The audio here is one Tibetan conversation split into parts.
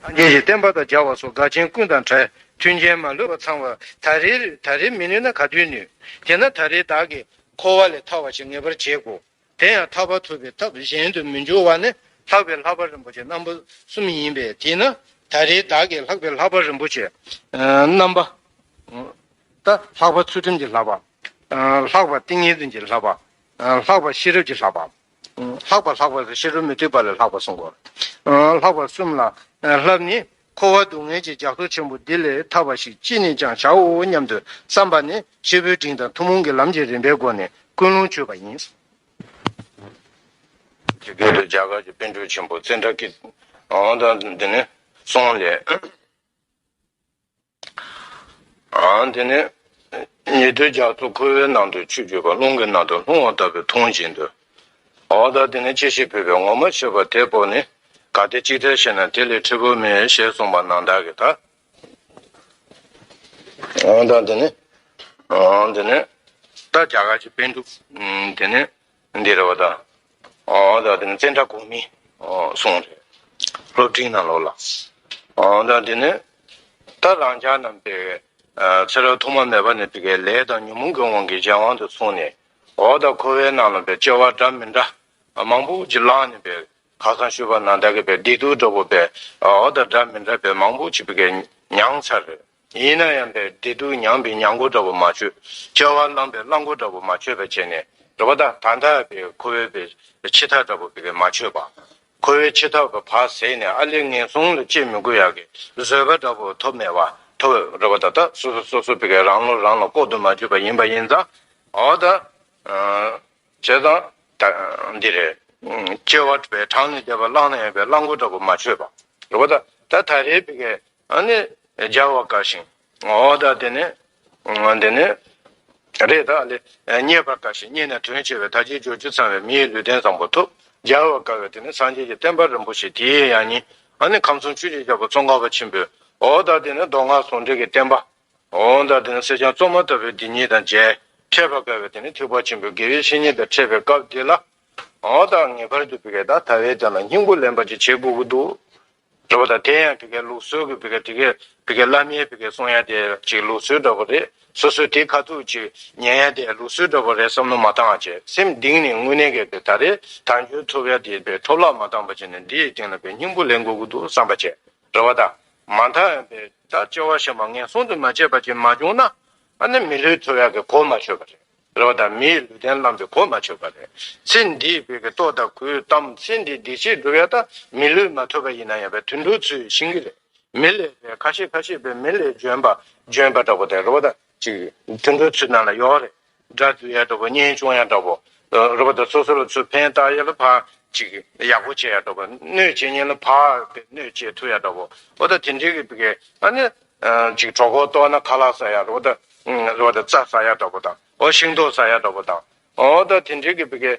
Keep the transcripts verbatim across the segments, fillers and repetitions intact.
སངས་རྒྱས་ཀྱི་བསྟན་པ་དང་སྦྱར་བ་སོགས་དགའ་ཆེན་ཀུན་དང་བྲལ། མཐུན་རྐྱེན་མ་ལུས་པ་ཚང་བ། ད་རེས་ད་རེས་མི་ནུས་ན་ག་དུས་ནུས། དེས་ན་ད་རེས་བདག་གིས་འཁོར་བ་ལས་ཐར་བ་ཞིག་ངེས་པར་བྱེད་དགོས། དེ་ཡང་ཐར་པ་ཐོབ་པའི་ཐབས་གཞན་དུ་མི་འགྱུར་བ་ནི་ལྷག་པའི་ལྷག་པ་རིན་པོ་ཆེ་རྣམ་པ་གསུམ་ཡིན་པས། དེས་ན་ད་རེས་བདག་གིས་ལྷག་པའི་ལྷག་པ་རིན་པོ་ཆེ་རྣམ་པ། ད་ལྷག་པ་ཚུལ་ཁྲིམས་ཀྱི་ལྷག་པ། ལྷག་པ་ཏིང་ངེ་འཛིན་གྱི་ལྷག་པ། ལྷག་པ་ཤེས་རབ་ཀྱི་ལྷག་པ། ལྷག་པ་ལྷག་པ་ཟེར་ཤེས་རབ་མི་མཐུན་པ་ལ་ལྷག་པ་གསུང་གོ། ལྷག་པ་གསུམ་ལ་བསླབས་ནས་འཁོར་བ་སྡུག་བསྔལ་གྱི་རྒྱ་མཚོ་ཆེན་པོ་འདི་ལས་ཐར་བ་ཞིག་ཅི་ནས་ཀྱང་བྱའོ་སྙམ་དུ་བསམ་པ་ནི་སྐྱེས་བུའི་འབྲིང་དང་ཐུན་མོང་གི་ལམ་གྱི་རིམ་པའི་སྒོ་ནས་ཀུན་སློང་བཅོས་པ་ཡིན། དེ་སྐད་དུ་རྒྱ་གར་གྱི་པཎ་གྲུབ་ཆེན་པོ་ཙནྡྲ་ཀི་ཨང་དང་འདི་ནི་གསུང་ལས། ཨང་དེ་ནས་ཉེ་དུའི་རྒྱ་མཚོ་ཁོ་བོའི་ནང་དུ་ཆུད་ཡོད་པ་རླུང་གི་ནང་དུ་ལྷུང་བ་ལྟ་བུའི་མཐོང་བཞིན་དུ། འོ་ད་དེ་ནས་ཅི་ཞིག་ཕུལ་བའི་ངོ་མ་ཤེས་པ་དེ་སྤོགས་ནས་གལ་ཏེ་ཅིག་ཐལ་ཞེ་ན་དེ་ལས་འཁྲི་བོ་མེད་ཞེས་གསུངས་པ་ནང་བདག་གིས་ད། འོ་ད་དེ་ནས་འོ་དེ་ནས་ད་རྒྱ་གར་གྱི་པཎ་གྲུབ་དེ་ནས། འདི་རེད་བ་ད། ཨོ་ད་དེ་ནི་ཙནྡྲ་གོ་མི་ཨོ་གསུང་རེད། སློབ་འབྲིང་ནང་ལོགས་ལ། ཨོ་ད་དེ་ནི་ད་རང་ཅག་རྣམས་པའི་ཚེ་རབས་ཐོག་མ་མེད་པ་ནས་ཕ་གིའི་ལས་དང་ཉོན་མོངས་ཀྱི་དབང་གིས་གཞན་དབང་དུ་སོང་ནས། ཨོ་ད་འཁོར་བའི་ནང་ལ་པའི་སྐྱེ་བ་འདྲ་མི་འདྲ་མང་པོ་ཅིག་བླངས་ནས་པའི་ཁ་སང་ཞུས་པ་ནང་ལྟར་གྱི་པའི་བདེ་སྡུག་འདྲ་པོ་པའི་ཨོ་ད་འདྲ་མི་འདྲ་པའི་མང་པོ་ཅིག་ཕ་གིའི་མྱངས་ཚར་རེད། ཡིན་ན་ཡང་པའི་བདེ་སྡུག་མྱངས་པའི་མྱང་གོ་འདྲ་པོ་མ་ཆོད། སྐྱེ་བ་བླངས་པའི་བླང་གོ་འདྲ་པོ་མ་ཆོད་པ་བྱས་ནས་རེད་པ། ད་ད་ལྟ་པའི་འཁོར་བའི་པའི་འཆི་ཐག་འདྲ་པོ་པའི་མ་ཆོད་པ། འཁོར་བའི་འཆི་ཐག་གི་བར་ཟད་ནས་ཨ་ལས་ངན་སོང་ལ་སྐྱེ་མི་དགོས་ཡག་གི་བཟོད་པ་འདྲ་པོ་ཐོབ་མེད་པ་ཐོབ་རེད་པ། ད་ལྟ་སོ་སོ་སོ་སོ་པའི་རང་བློ་རང་ལ་ལྐོག་ཏུ་མ་གྱུར་པ་ཡིན་པ་ཡིན་ཙང་། འོ་ད། བྱས་ཙང་ད་འདི་རེད། སྐྱེ་བ་པའི་གྲངས་ལས་འདས་པ་བླངས་ན་ཡང་པའི་བླང་གོ་འདྲ་པོ་མ་ཆོད་པ་རེད་པ། ད་ད་ད་རེས་པའི་གི་ཨ་ནི་སྦྱར་བ་དཀའ་ཞིང་། འོ་ད་དེ་ནི་འདི་ནི་རེད། ད་ལས་རྙེད་པར་དཀའ་ཞིང་རྙེད་ན་དོན་ཆེ་བའི་ད་ཅིའི་འབྱོར་བཅུ་ཚང་བའི་མི་ཡི་ལུས་རྟེན་བཟང་པོ་ཐོབ། སྦྱར་བ་དཀའ་བའི་དེ་ནི་སངས་རྒྱས་ཀྱི་བསྟན་པ་རིན་པོ་ཆེ་དེའི་ཡང་སྙིང་ཨ་ནི་ཁམས་གསུམ་ཆོས་ཀྱི་རྒྱལ་པོ་ཙོང་ཁ་པ་ཆེན་པོས། འོ་ད་དེ་ནི་མདོ་སྔགས་ཟུང་འབྲེལ་གྱི་བསྟན་པ། འོ་ད་དེ་ནི་སེར་སྐྱ་བཙོ་མ་ལྟ་བུའི་སྡིག་ཉེས་དང་བཅས་འཕྲད་པར་དཀའ་བའི་དེ་ནི་ཐེག་པ་ཆེན་པོའི་དགེ་བའི་བཤེས་གཉེན་དང་འཕྲད་པའི་སྐབས་འདི་ལ། འོ་ད་ངེས་པར་དུ་ཕ་གིའི་ད་ད་བའི་དོན་ལ་སྙིང་པོ་ལེན་པ་ཅིག་བྱེད་དགོས་ཀྱི་འདུག་རེད་པ། ད་དེ་ཡང་ཕ་གིའི་ལུགས་སྲོལ་གྱི་ཕ་གིའི་དེ་གའི་ཕ་གིའི་བླ་མའི་ཕ་གིའི་གསུང་ཡ་དེ་ཅིག་ལུགས་སྲོལ་འདྲ་པོ་རེད། སོ་སོའི་དེ་ཁ་ཐུག་ཅིག་ཉན་ཡ་དེ་ལུགས་སྲོལ་འདྲ་པོ་རེད་བསམ་བློ་མ་བཏང་བ་བྱས། སེམས་གཏིང་ནས་དངོས་གནས་ཀྱི་ཕ་གི་ད་རེས་དལ་འབྱོར་ཐོབ་ཡ་དེ་ཕ་གི་འཕྲོ་བརླག་མ་བཏང་པ་བྱས་ནས་འདི་ཡི་སྟེང་ལ་ཕ་གི་སྙིང་པོ་ལེན་དགོས་ཀྱི་འདུག་བསམ་པ་བྱས། རེད་པ། ད་མ་མཐའ་ཡང་པའི་ད་སྐྱེ་བ་གཞན་པ་ངན་སོང་དུ་མ་སྐྱེས་པ་ཅིག་མ་བྱུང་ན། ཨ་ནི་མི་ལུས་ཐོབ་ཡག་གི་གོ་མ་ཆོད་པ་རེད། རེད་པ། ད་མི་ཡི་ལུས་རྟེན་བླངས་པའི་གོ་མ་ཆོད་པ་རེད། ཚེ་འདིའི་པའི་གི་ལྟོ་དང་གོས་གཏམ། ཚེ་འདིའི་བདེ་སྐྱིད་སྒྲུབ་ཡག་ད་མི་ལུས་མ་ཐོབ་པ་ཡིན་ན་ཡང་པའི་དུད་འགྲོ་ཚུལ་ཤེས་ཀྱི་རེད། མི་ལས་པའི་ཁ་ཤས་ཁ་ཤས་པའི་མི་ལས་འཇོན་པ་འཇོན་པ་འདྲ་པོ་དེ་རེད་པ། ད་ཅིག་དུད་འགྲོ་ཚུལ་ནང་ལ་ཡོད་རེད། དགྲ་འདུལ་ཡག་འདྲ་པོ། གཉེན་སྐྱོང་ཡག་འདྲ་པོ། རེད་པ། ད་སོ་སོ་ལ་ཚུར་ཕན་བཏགས་ཡག་ལ་ཕར་ཅིག་ཡག་པོ་བྱེད་ཡག་འདྲ་པོ། གནོད་བྱེད་མཁན་ལ་ཕར་གནོད་བྱེད་ཐུབ་ཡག་འདྲ་པོ། འོ་ད་དེ་འདྲའི་གི་ཕ་གི་ཨ་ནི་ཅིག་གྲོད་ཁོག་ལྟོགས་ན་ཁ་ལག་ཟ་ཡག་རེད་པ། ད་རེད་པ། ད་རྩྭ་ཟ་ཡག་འདྲ་པོ་དང་། འོ་ཤིང་ཏོག་ཟ་ཡག་འདྲ་པོ་དང་། འོ་ད་དེ་འདྲའི་གི་ཕ་གི་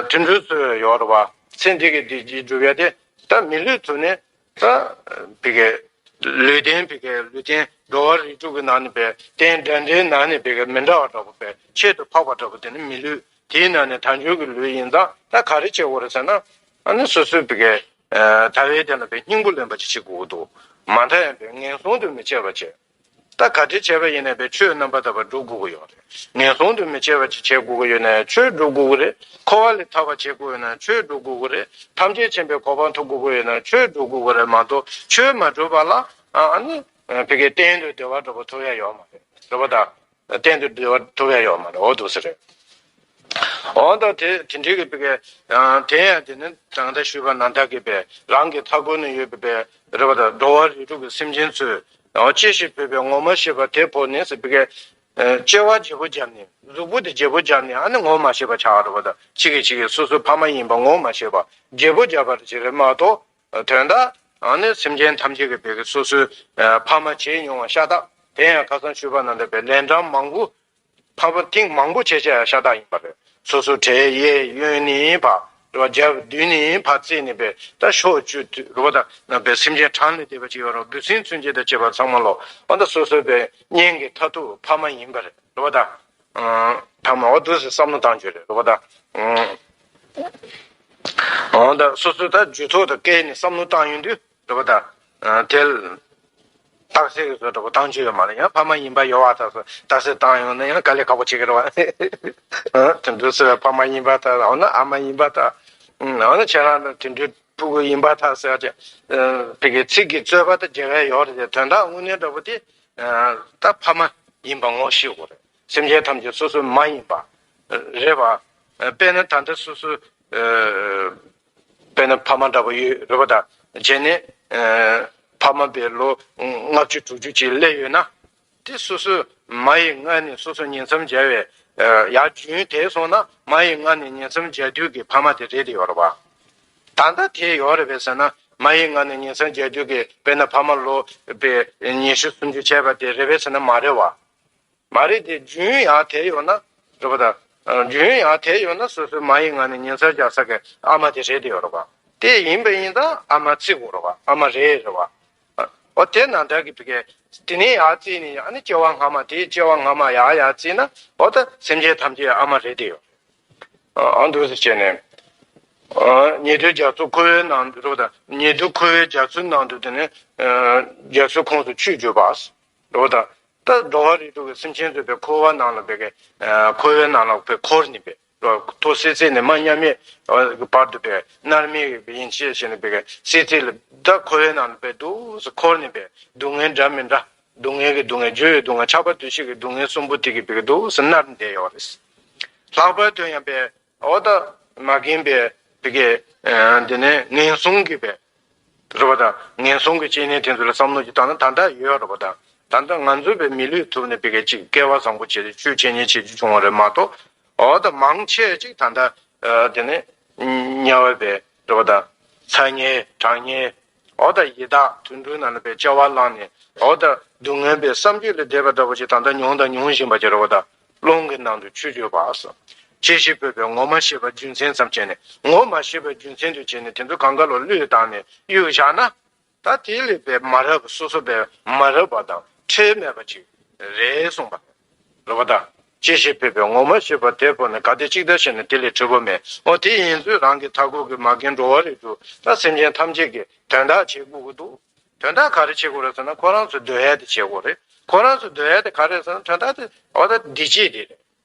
དུད་འགྲོ་ཚུལ་ཡོད་རེད་པ། ཚེ་འདི་གི་བདེ་སྐྱིད་སྒྲུབ་ཡག་དེ་ད་མི་ལུས་ཐོབ་ནས། ད་ཕ་གི་ལུས་རྟེན་ཕ་གི་ལུས་རྟེན་འགྲོ་བ་རིགས་དྲུག་གི་ནང་ནས་པའི་རྟེན་འབྲེལ་འདྲའི་ནང་ནས་ཕ་གི་མི་འདྲ་བ་འདྲ་པོ་པའི་ཁྱད་དུ་འཕགས་པ་འདྲ་པོ་དེ་ནི་མི་ལུས་དེའི་ནང་ནས་དལ་འབྱོར་གྱི་ལུས་ཡིན་ཙང་ད་ག་རེ་བྱེད་དགོས་རེད་ཟེར་ན། ཨ་ནི་སོ་སོའི་ཕ་གི་ད་བའི་དེ་ལ་པའི་སྙིང་པོ་ལེན་པ་ཅིག་བྱེད་དགོས་ཀྱི་འདུག་མ་མཐའ་ཡང་པའི་ངན་སོང་དུ་མི་སྐྱེ་བ་བྱེད། ད་ག་འདྲ་བྱས་པ་ཡིན་ན་པའི་ཆོས་རྣམ་པར་དག་པ་སྒྲུབ་དགོས་ཀྱི་ཡོད་རེད། ངན་སོང་དུ་མི་སྐྱེ་བ་ཅིག་བྱེད་དགོས་ཀྱི་ཡོད་ན་ཆོས་སྒྲུབ་དགོས་ཀྱི་རེད། འཁོར་བ་ལས་ཐར་བ་བྱེད་དགོས་ཡོད་ན་ཆོས་སྒྲུབ་དགོས་ཀྱི་རེད། ཐམས་ཅད་མཁྱེན་པའི་གོ་འཕང་ཐོབ་དགོས་ཀྱི་ཡོད་ན་ཆོས་སྒྲུབ་དགོས་ཀྱི་རེད་མ་གཏོགས། ཆོས་མ་སྒྲུབ་པ་ལ་ཨ་ནི་ཕ་གི་གཏན་དུ་བདེ་བ་འདྲ་པོ་ཐོབ་ཡ་ཡོད་མ་རེད། རེད་པ། ད་གཏན་དུ་བདེ་བ་ཐོབ་ཡ་ཡོད་མ་རེད། འོ་འདུག་སེ་རེད། འོ་ད་དེ་དེ་འདྲའི་གི་ཕ་གི་དེ་ཡང་དེ་ནི་ད་ལྟ་ཞུས་པ་ནང་ལྟར་གི་པའི་རང་གི་མཐའ་འཁོར་ན་ཡོད་པའི་པའི་རེད་པ། ད་འགྲོ་བ་རིགས་དྲུག་གི་སེམས་ཅན་ཚོས་འོ་ཅི་ཞིག་ཕུལ་བའི་ངོ་མ་ཤེས་པ་དེ་སྤོགས་ནས་ཟེར་ཕ་གི་སྐྱེ་བ་བརྗེ་པོ་བརྒྱབ་ནས་གཟུགས་པོ་དེ་བརྗེ་པོ་བརྒྱབ་ནས་ཨ་ནི་ངོ་མ་ཤེས་པ་ཆགས་རེད་པ། ད་ཕྱི་གི་ཕྱི་གི་སོ་སོའི་ཕ་མ་ཡིན་པ་ངོ་མ་ཤེས་པ་བརྗེ་པོ་བརྒྱབ་པ་ཅིག་རེད་མ་གཏོགས། དོན་དག་ཨ་ནི་སེམས་ཅན་ཐམས་ཅད་ཀྱི་བེ་གི་སོ་སོའི་ཕ་མ་བྱས་མྱོང་བ་ཤ་སྟག་དེ་ཡང་ཁ་སང་ཞུས་པ་ནང་ལྟར་བའི་ལན་གྲངས་མང་པོ་ཕ་མ་ཐེངས་མང་པོ་བྱས་བྱས་ཤ་སྟག་ཡིན་པ་རེད། སོ་སོ་བྲེལ་ཡས་གཡོན་ནས་ཕར་རེད་པ། རྒྱབ་མདུན་ནས་ཕར་བརྩིས་ནས་བེ་ད་ཕྱོགས་བཅུ་རེད་པ། ད་བེ་སེམས་ཅན་གྲངས་ལས་འདས་པ་ཅིག་ཡོད་རེད། འབུ་སྲིན་ཚུན་ཆད་དང་བཅས་པ་ཚང་མ་ལོ་ཨ་ད་སོ་སོའི་བེ་གཉེན་གྱི་མཐར་ཐུག་ཕ་མ་ཡིན་པ་རེད། རེད་པ། ད་ཕ་མ་འོ་འདུག་སེ་བསམ་བློ་བཏང་རྒྱུ་རེད། རེད་པ། ད། འོ་ད་སོ་སོ་ད་རྒྱུད་ཐོག་ཏུ་བཀལ་ནས་བསམ་བློ་བཏང་ཡོང་དུས་རེད་པ། ད་ ཨ་དེ་རྟགས་གསལ་གྱི་བཟོ་འདྲ་པོ་བཏང་རྒྱུ་ཡོད་མ་རེད། ཡང་ཕ་མ་ཡིན་པ་ཡོད་པ་དག་སོ་རྟགས་གསལ་བཏང་ཡོང་ན་ཡང་དཀའ་ལས་ཁག་པོ་བྱེད་ཀྱི་རེད་བ། ཨ་དེ་འདྲ་སོ་ཕ་མ་ཡིན་པ་དག་འོ་ན་ཨ་མ་ཡིན་པ་དག་འོ་ན་ཁྱེད་རང་ལ་དེ་འདྲའི་ཕྲུ་གུ་ཡིན་པ་དག་ཟེར་ཏེ་ཕ་གི་ཚིག་གི་རྩོད་པ་དང་རྒྱག་ཡ་ཡོད་རེད་དེ། དོན་དག་དངོས་གནས་འདྲ་པོ་དེ་ད་ཕ་མ་ཡིན་པ་ངོ་ཤེས་དགོས་རེད། སེམས་ཅན་ཐམས་ཅད་སོ་སོའི་མ་ཡིན་པ་རེད་བ། དཔེར་ན་ད་ལྟ་སོ་སོ་དཔེར་ན་ཕ་མ་འདྲ་པོ་ཡོད་རེད་པ། ད་བྱས་ནས་ཕ་མ་པའི་ལོ་ལྔ་བཅུ་དྲུག་ཅུ་ཅིག་སླེབས་ཡོད་ན། དེ་སོ་སོའི་མ་ཡི་མངལ་ནས་སོ་སོ་ཉིང་མཚམས་སྦྱར་བའི་ཡར་རྒྱུན་དེད་སོང་ན། མ་ཡི་མངལ་ནས་ཉིང་མཚམས་སྦྱར་དུས་ཀྱི་ཕ་མ་དེ་རེད་དེ་ཡོད་རེད་པ། ད་ལྟ་དེ་ཡོད་རེད་པས་ཟེར་ན། མ་ཡི་མངལ་ནས་ཉིང་མཚམས་སྦྱར་དུས་ཀྱི་དཔེར་ན་ཕ་མ་ལོ་པའི་ཉི་ཤུ་སུམ་ཅུ་བྱས་པ་དེ་རེད་པས་ཟེར་ན་མ་རེད་བ། མ་རེད་དེ་རྒྱུན་ཡར་དེད་ཡོད་ན་རེད་པ། ད་རྒྱུན་ཡར་དེད་ཡོད་ན་སོ་སོའི་མ་ཡི་མངལ་ནས་ཉིང་མཚམས་སྦྱར་ས་གི་ཨ་མ་དེ་རེད་དེ་ཡོད་རེད་པ། དེ་ཡིན་པ་ཡིན་ད་ཨ་མ་བརྩི་དགོས་རེད་པ། ཨ་མ་རེད་རེད་པ། འོ་དེ་ནང་ལྟར་གྱི་བི་ཀའི་དེ་ནས་ཡར་བརྩིས་ནས་ཨ་ནི་སྐྱེ་བ་སྔ་མ་དེའི་སྐྱེ་བ་སྔ་མ་ཡར་ཡར་བརྩིས་ན་འོ་ད་སེམས་ཅན་ཐམས་ཅད་ཨ་མ་རེད་དེ་ཡོད། ཨ་འདུག་སེ་བྱས་ནས། ཉེ་དུའི་རྒྱ་མཚོ་ཁོ་བོའི་ནང་དུ་རེད་པ། ད་ཉེ་དུ་ཁོ་བོའི་རྒྱ་མཚོའི་ནང་དུ་དེ་ནས་རྒྱ་མཚོའི་ཁོངས་སུ་ཆུད་གྱུར་པ་རེད་པ། ད་ད་འགྲོ་བ་རིགས་དྲུག་གི་སེམས་ཅན་ཚོ་པའི་འཁོར་བ་ནང་ལ་པའི་གི་ཁོ་བོའི་ནང་ལ་པའི་འཁོར་ནས་པའི་ཐོག་སྲིད་རྩེ་ནས་མ་མཉམ་མེད་ཀྱི་བར་དུ་པའི་མནར་མེད་ཀྱི་ཡན་ཆད་བྱས་ནས་པའི་གི་སྲིད་རྩེ་ལ་ད་འཁོར་བའི་ནང་ལ་པའི་འདུག་སེ་འཁོར་ནས་པའི་སྡུག་བསྔལ་འདྲ་མི་འདྲ། སྡུག་བསྔལ་གྱི་སྡུག་བསྔལ། འགྱུར་བའི་སྡུག་བསྔལ། ཆགས་པ་འདུ་ཤེས་ཀྱི་སྡུག་བསྔལ་གསུམ་པོ་དེ་གི་པའི་གི་འདུག་སེ་མནར་བསྡད་ཡོད་རེད། ལྷག་པར་དུ་ཡང་པའི་འོ་ད་མ་རྒན་པའི་བི་ཀའི་འདི་ནས་ངན་སོང་གི་པའི་རེད་པ། ད་ངན་སོང་གི་སྐྱེ་གནས་དེ་ཚོ་ལ་བསམ་བློ་ཅིག་བཏང་ན་ད་ལྟ་ཡོད་རེད་པ། ད་ད་ལྟ་ང་ཚོ་པའི་མི་ལུས་ཐུབ་ནས་བི་ཀའི་ཅིག་སྐལ་བ་བཟང་པོ་བྱས་ཏེ་ཆོས་འཆད་ཉན་བྱེད་རྒྱུ་བྱུང་བ་རེད་མ་གཏོགས། འོ་ད་མང་ཆེ་ཅིག་ད་ལྟ་དེ་ནས་དམྱལ་བ་པའི་རེད་པ། ད་ཚ་དམྱལ་གྲང་དམྱལ། འོ་ད་ཡི་དྭགས་དུད་འགྲོའི་ནང་ལ་པའི་སྐྱེ་བ་བླངས་ནས་འོ་ད་སྡུག་བསྔལ་པའི་བསམ་རྒྱུད་ལས་འདས་པ་འདྲ་པོ་ཅིག་ད་ལྟ་མྱོང་དང་མྱོང་བཞིན་པ་ཅིག་རེད་པ། ད་རླུང་གི་ནང་དུ་ཆུད་གྱུར་པ་སོགས། ཅི་ཞིག་ཕོད་པའི་ངོ་མ་ཤེས་པ་རྒྱུ་མཚན་ཙམ་བྱས་ནས། ངོ་མ་ཤེས་པ་རྒྱུ་མཚན་དུ་བྱས་ནས་དེ་ཚོ་གང་ག་ལ་བློས་བཏང་ནས་གཡུག་བཞག་ན། ད་དེ་ལས་པའི་མ་རབས་སོ་སོ་པའི་མ་རབས་པ་དང་ཁྲེལ་མེད་པ་ཅིག་རེད་གསུངས་པ་རེད་པ། ད་ཅི་ཞིག་ཕོད་པའི་ངོ་མ་ཤེས་པ་དེ་ཕོག་ནས་ག་དེ་ཅིག་ད་ཤེས་ན་དེ་ལས་ཁྲེལ་པོ་མེད། འོ་དེ་ཡིན་ཚུལ་རང་གི་མཐའ་འཁོར་གྱི་མ་རྒན་འགྲོ་བ་རིགས་དྲུག་ད་སེམས་ཅན་ཐམས་ཅད་ཀྱི་དོན་དག་བྱེད་དགོས་ཀྱི་འདུག་དོན་དག་ག་རེ་བྱེད་དགོས་རེད་ཟེར་ན་ཁོ་རང་ཚོ་འདོད་ཡ་དེ་བྱེད་དགོས་རེད། ཁོ་རང་ཚོ་འདོད་ཡ་དེ་ག་རེ་རེད་ཟེར་ན་དོན་དག་དེ་འོ་ད་བདེ་སྐྱིད་དེ་རེད།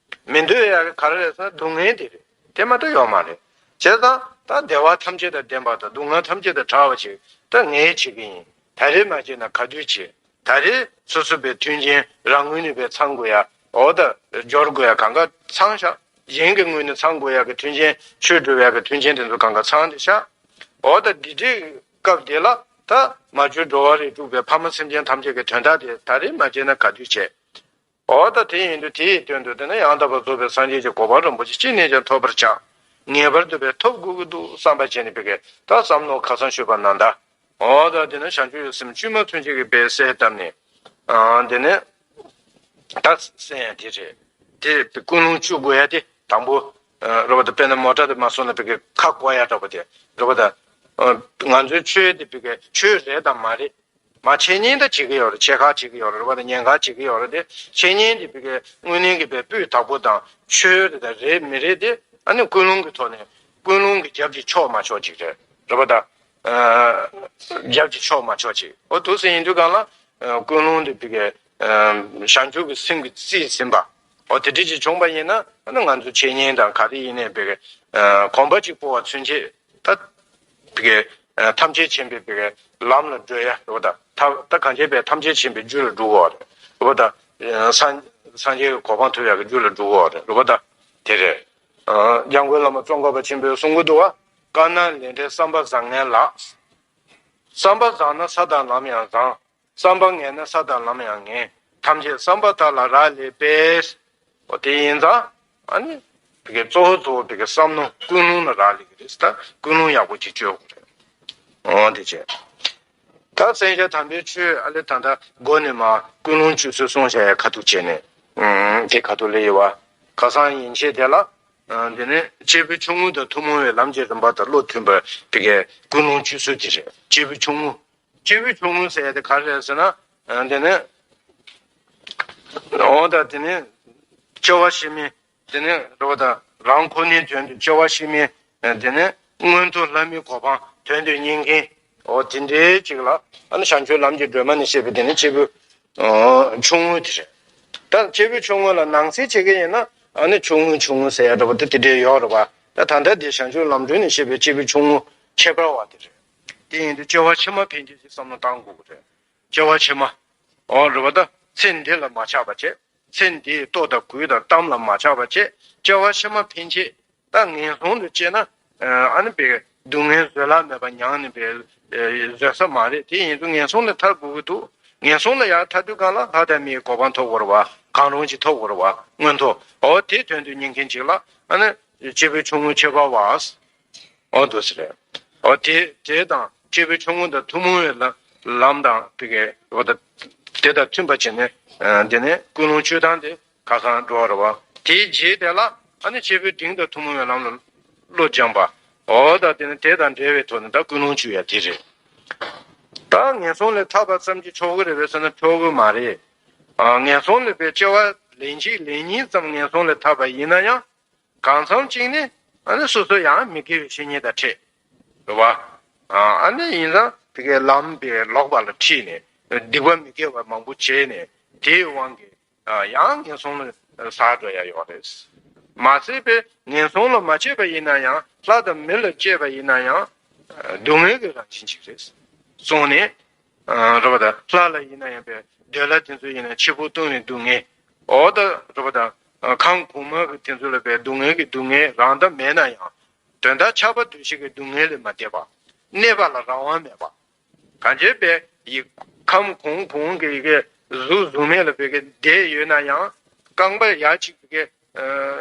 མི་འདོད་ཡ་གི་ག་རེ་རེད་ཟེར་ན་སྡུག་བསྔལ་དེ་རེད། དེ་མ་གཏོགས་ཡོད་མ་རེད། བྱས་ཙང་ད་བདེ་བ་ཐམས་ཅད་དང་ལྡན་པ་དང་སྡུག་བསྔལ་ཐམས་ཅད་དང་བྲལ་བ་ཞིག་ད་ངས་བྱེད་ཀྱི་ཡིན། ད་རེས་མ་བྱས་ན་ག་དུས་བྱེད། ད་རེས་སོ་སོ་པའི་མཐུན་རྐྱེན་རང་ངོས་ནས་པའི་ཚང་དགོས་ཡ། འོ་ད་སྦྱོར་དགོས་ཡ་གང་ག་ཚང་ཤག་གཞན་གྱི་ངོས་ནས་ཚང་དགོས་ཡ་གི་མཐུན་རྐྱེན་ཆོས་སྒྲུབ་ཡ་གི་མཐུན་རྐྱེན་དེ་ཚོ་གང་ག་ཚང་བསྡད་ཤག་འོ་ད་འདི་འདྲའི་སྐབས་འདི་ལ་ད་མ་གྱུར་འགྲོ་བ་རིགས་དྲུག་པའི་ཕ་མ་སེམས་ཅན་ཐམས་ཅད་ཀྱི་དོན་དག་དེ་ད་རེས་མ་བྱས་ན་ག་དུས་བྱེད། འོ་ད་དེ་ཡིན་དུས་དེའི་དོན་དུ་དེ་ནི་ཡང་དག་པར་རྫོགས་པའི་སངས་རྒྱས་ཀྱི་གོ་འཕང་རིན་པོ་ཆེ་ཅི་ནས་ཀྱང་ཐོབ་པར་བྱ། ངེས་པར་དུ་པའི་ཐོབ་དགོས་ཀྱི་འདུག་བསམ་པ་བྱས་ནས་པའི་གི་ད་བསམ་མནོ་ཁ་སང་ཞུས་པ་ནང་ལྟར། འོ་ད་དེ་ནི་བྱང་ཆུབ་ཀྱི་སེམས་བཅོས་མ་ཚུན་ཆད་ཀྱི་པའི་གསལ་བཏབ་ནས། ཨ་དེ་ནི་ད་གསལ་ཡ་དེ་རེད། དེ་ཀུན་སློང་བཅུ་དགོས་ཡ་དེ་དང་པོ། རེད་པ། ད་དཔེར་ན་མོ་ཊ་དེ་མ་སོང་ན་པའི་གི་ཁ་བསྐོར་ཡ་འདྲ་པོ་དེ་རེད་པ། ད་ང་ཚོའི་ཆོས་དེ་པའི་གི་ཆོས་རེད་དང་མ་རེད། མ་འཆད་ཉན་ད་བྱེད་ཀྱི་ཡོད་རེད། འཆད་ཁག་བྱེད་ཀྱི་ཡོད་རེད། རེད་པ། ད་ཉན་ཁག་བྱེད་ཀྱི་ཡོད་རེད་དེ། འཆད་ཉན་དེ་བི་ཀའི་དངོས་གནས་ཀྱི་པའི་སྤུས་དག་པོ་དང་ཆོས་རེད་དང་རེད་མི་རེད་དེ་ཨ་ནི་ཀུན་སློང་གི་ཐོག་ནས་ཀུན་སློང་གི་རྒྱབ་ཀྱི་ཕྱོགས་མ་ཕྱོགས་ཅིག་རེད། རེད་པ། ད་རྒྱབ་ཀྱི་ཕྱོགས་མ་ཕྱོགས་ཅིག་འོ་འདུག་སེ་ཡིན་དུས་གང་ལ་ཀུན་སློང་དེ་བི་ཀའི་བྱང་ཆུབ་ཀྱི་སེམས་ཀྱིས་རྩིས་ཟིན་པ། འོ་དེ་འདྲ་ཅིག་བྱུང་པ་ཡིན་ན་ཨ་ནི་ང་ཚོ་འཆད་ཉན་དང་ག་རེ་ཡིན་ནའི་བི་ཀའི་གོམ་པ་གཅིག་སྤོ་བ་ཚུན་ཆད། ད་བི་ཀའི་ཐམས་ཅད་མཁྱེན་པའི་བི་ཀའི་ལམ་ལ་བགྲོད་ཡ་རེད་པ། ད་ད་གང་བྱས་པའི་ཐམས་ཅད་མཁྱེན་པའི་རྒྱུ་ལ་འགྲོ་དགོས་པ་རེད། རེད་པ། ད་སངས་སངས་རྒྱས་ཀྱི་གོ་འཕང་ཐོབ་ཡ་གི་རྒྱུ་ལ་འགྲོ་དགོས་པ་རེད། རེད་པ། ད་དེ་རེད། འཇམ་མགོན་བླ་མ་ཙོང་ཁ་པ་ཆེན་པོས་གསུང་གི་འདུག་བ། དཀར་ནག་ལས་འབྲས་བསམ་པ་བཟང་ངན་ལགས། བསམ་པ་བཟང་ན་ས་དང་ལམ་ཡང་བཟང་། བསམ་པ་ངན་ན་ས་དང་ལམ་ཡང་ངན། ཐམས་ཅད་བསམ་པ་དག་ལ་རག་ལས་པས། འོ་དེ་ཡིན་ཙང་ཨ་ནི་བི་ཀའི་གཙོ་བོ་གཙོ་བོ་བི་ཀའི་བསམ་མནོ་ཀུན་སློང་ལ་རག་ལས་ཀྱི་རེད། ད་ཀུན་སློང་ཡག་པོ་ཅིག་བཅོས་དགོས་རེད། འོ་དེ་བྱས། ད་མཚན་བྱང་དམ་པའི་ཆོས་ཨ་ལེ་ད་ལྟ་མགོ་ནས་མར་ཀུན་སློང་བཅུ་ཚོད་གསུངས་བཞག་ཡ་ཁ་ཐུག་བྱས་ནས། ཨུམ། དེ་ཁ་ཐུག་ལ་ཡོད་བ། ཁ་སང་ཡན་ཆད་དེ་ལ། ཨ་དེ་ནས་སྐྱེས་བུ་ཆུང་ངུ་དང་ཐུན་མོང་བའི་ལམ་གྱི་རིམ་པ་དང་བློ་མཐུན་པར་བི་ཀའི་ཀུན་སློང་བཅུ་ཚོད་དེ་རེད། སྐྱེས་བུ་ཆུང་ངུ། སྐྱེས་བུ་ཆུང་ངུ་ཟེར་ཡ་དེ་ག་རེ་རེད་ཟེར་ན། ཨ་དེ་ནས། འོ་ད་དེ་ནས་སྐྱེ་བ་ཕྱི་མའི། དེ་ནས་རེད་པ། ད་རང་ཁོ་ནའི་དོན་དུ་སྐྱེ་བ་ཕྱི་མའི། དེ་ནས་མངོན་མཐོ་ལྷ་མིའི་གོ་འཕང་དོན་དུ་གཉེར་མཁན། འོ་དེ་འདྲའི་ཅིག་ལ་ཨ་ནི་བྱང་ཆུབ་ལམ་གྱི་སྒྲོན་མ་ནས་བཤད་པའི་དེ་ནི་སྐྱེས་བུ་ཆུང་ངུ་དེ་རེད། ད་སྐྱེས་བུ་ཆུང་ངུ་ལ་ནང་གསེས་བྱེད་ཀྱི་ཡིན་ན་ཨ་ནི་ཆུང་ངུ་ཆུང་ངུ་ཟེར་ཡ་འདྲ་པོ་དེ་དེ་འདྲའི་ཡོད་རེད་བ། ད་ད་ལྟ་དེ་བྱང་ཆུབ་ལམ་སྒྲོན་ནས་བཤད་པའི་སྐྱེས་བུ་ཆུང་ངུ་ཁྱད་པར་བ་དེ་རེད། དེ་ཡིན་དུས་སྐྱེ་བ་ཕྱི་མ་ཕན་ཆད་ཅིག་བསམ་བློ་བཏང་དགོས་ཀྱི་རེད། སྐྱེ་བ་ཕྱི་མ། འོ་རེད་བ། ད་ཚེ་འདི་ལ་མ་ཆགས་པ་བྱས། ཚེ་འདིའི་ལྟོ་དང་གོས་དང་གཏམ་ལ་མ་ཆགས་པ་བྱས། སྐྱེ་བ་ཕྱི་མ་ཕན་ཆད། ད་ངན་སོང་དུ་སྐྱེས་ན། ཨ་ནི་པའི་སྡུག་བསྔལ་བཟོད་གླགས་མེད་པ་མྱངས་ནས་པའི་བཟོད་ས་མ་རེད། དེ་ཡིན་དུས་ངན་སོང་ལས་ཐར་དགོས་ཀྱི་འདུག་ངན་སོང་ལ་ཡར་ཐར་དུས་གང་ལ་ལྷ་དང་མིའི་གོ་འཕང་ཐོབ་དགོས་རེད་བ། གང་རུང་ཅིག་ཐོབ་དགོས་རེད་བ། མངོན་མཐོ། འོ་དེ་དོན་དུ་གཉེར་མཁན་ཅིག་ལ་ཨ་ནི་སྐྱེས་བུ་ཆུང་ངུ་ཁྱད་པར་བ། འོ་འདུག་སེ་རེད། འོ་དེ་དེ་དང་སྐྱེས་བུ་ཆུང་ངུ་དང་ཐུན་མོང་བའི་ལམ་ལམ་དང་དེ་གའི་འོ་ད་དེ་དང་མཐུན་པ་བྱས་ནས་ཨ་དེ་ནས་ཀུན་སློང་བཅོས་སྟངས་དེ་ཁ་སང་འགྲོ་བ་རེད་བ། དེའི་རྗེས་དེ་ལ་ཨ་ནི་སྐྱེས་བུ་འབྲིང་དང་ཐུན་མོང་བའི་ལམ་ལ་བློ་སྦྱངས་པ། འོ་ད་དེ་ནི་དེ་དང་འབྲེལ་བའི་ཐོག་ནས་ད་ཀུན་སློང་བཅོས་ཡ་དེ་རེད། ད་ངན་སོང་ལས་ཐར་བ་ཙམ་གྱིས་ཆོག་གི་རེད་པས་ཟེར་ན་ཆོག་གི་མ་རེད། ཨ་ངན་སོང་ལས་པའི་སྐྱེ་བ་ལན་གཅིག་ལན་གཉིས་ཙམ་ངན་སོང་ལས་ཐར་བ་ཡིན་ན་ཡང་། གང་འཚམ་གཅིག་ནི་ཨ་ནི་སོ་སོ་ཡང་མི་དགེ་བའི་བཤེས་གཉེན་དང་འཕྲད། རེད་བ། ཨ་ནི་ཡིན་ཙང་དེ་གའི་ལམ་པའི་ལོག་པ་ལ་ཁྲིད་ནས་སྡིག་པ་མི་དགེ་བ་མང་པོ་བྱས་ནས་དེའི་དབང་གིས་ཡང་ངན་སོང་ལ་ཟག་འགྲོ་ཡ་ཡོད་རེད། མ་ཟད་པའི་ངན་སོང་ལ་མ་སྐྱེས་པ་ཡིན་ན་ཡང་ལྷ་དང་མི་ལ་སྐྱེས་པ་ཡིན་ན་ཡང་སྡུག་བསྔལ་གྱི་རང་བཞིན་ཅིག་རེད། སོང་ནས། རེད་པ་ད། ལྷ་ལ་ཡིན་ན་ཡང་པའི་འདོད་ལྷ་དེ་ཚོ་ཡིན་ན་འཆི་འཕོ་ལྟུང་བའི་སྡུག་བསྔལ། འོ་ད་རེད་པ་ད། ཁམས་གོང་མ་གི་དེ་ཚོ་ལ་པའི་སྡུག་བསྔལ་གྱི་སྡུག་བསྔལ་རང་ལྟ་མེད་ན་ཡང་། དོན་དག་ཆགས་པ་འདུ་ཤེས་ཀྱི་སྡུག་བསྔལ་ལས་མ་འདས་པ། གནས་པ་ལ་རང་དབང་མེད་པ། གང་བྱས་པའི་ཡི་ཁམས་གོང་གོང་གི་ཡི་གེ་གཟུགས་གཟུགས་མེད་ལ་པའི་གི་བསྡད་ཡོད་ན་ཡང་རྐང་པ་ཡ་གཅིག་པའི་གི་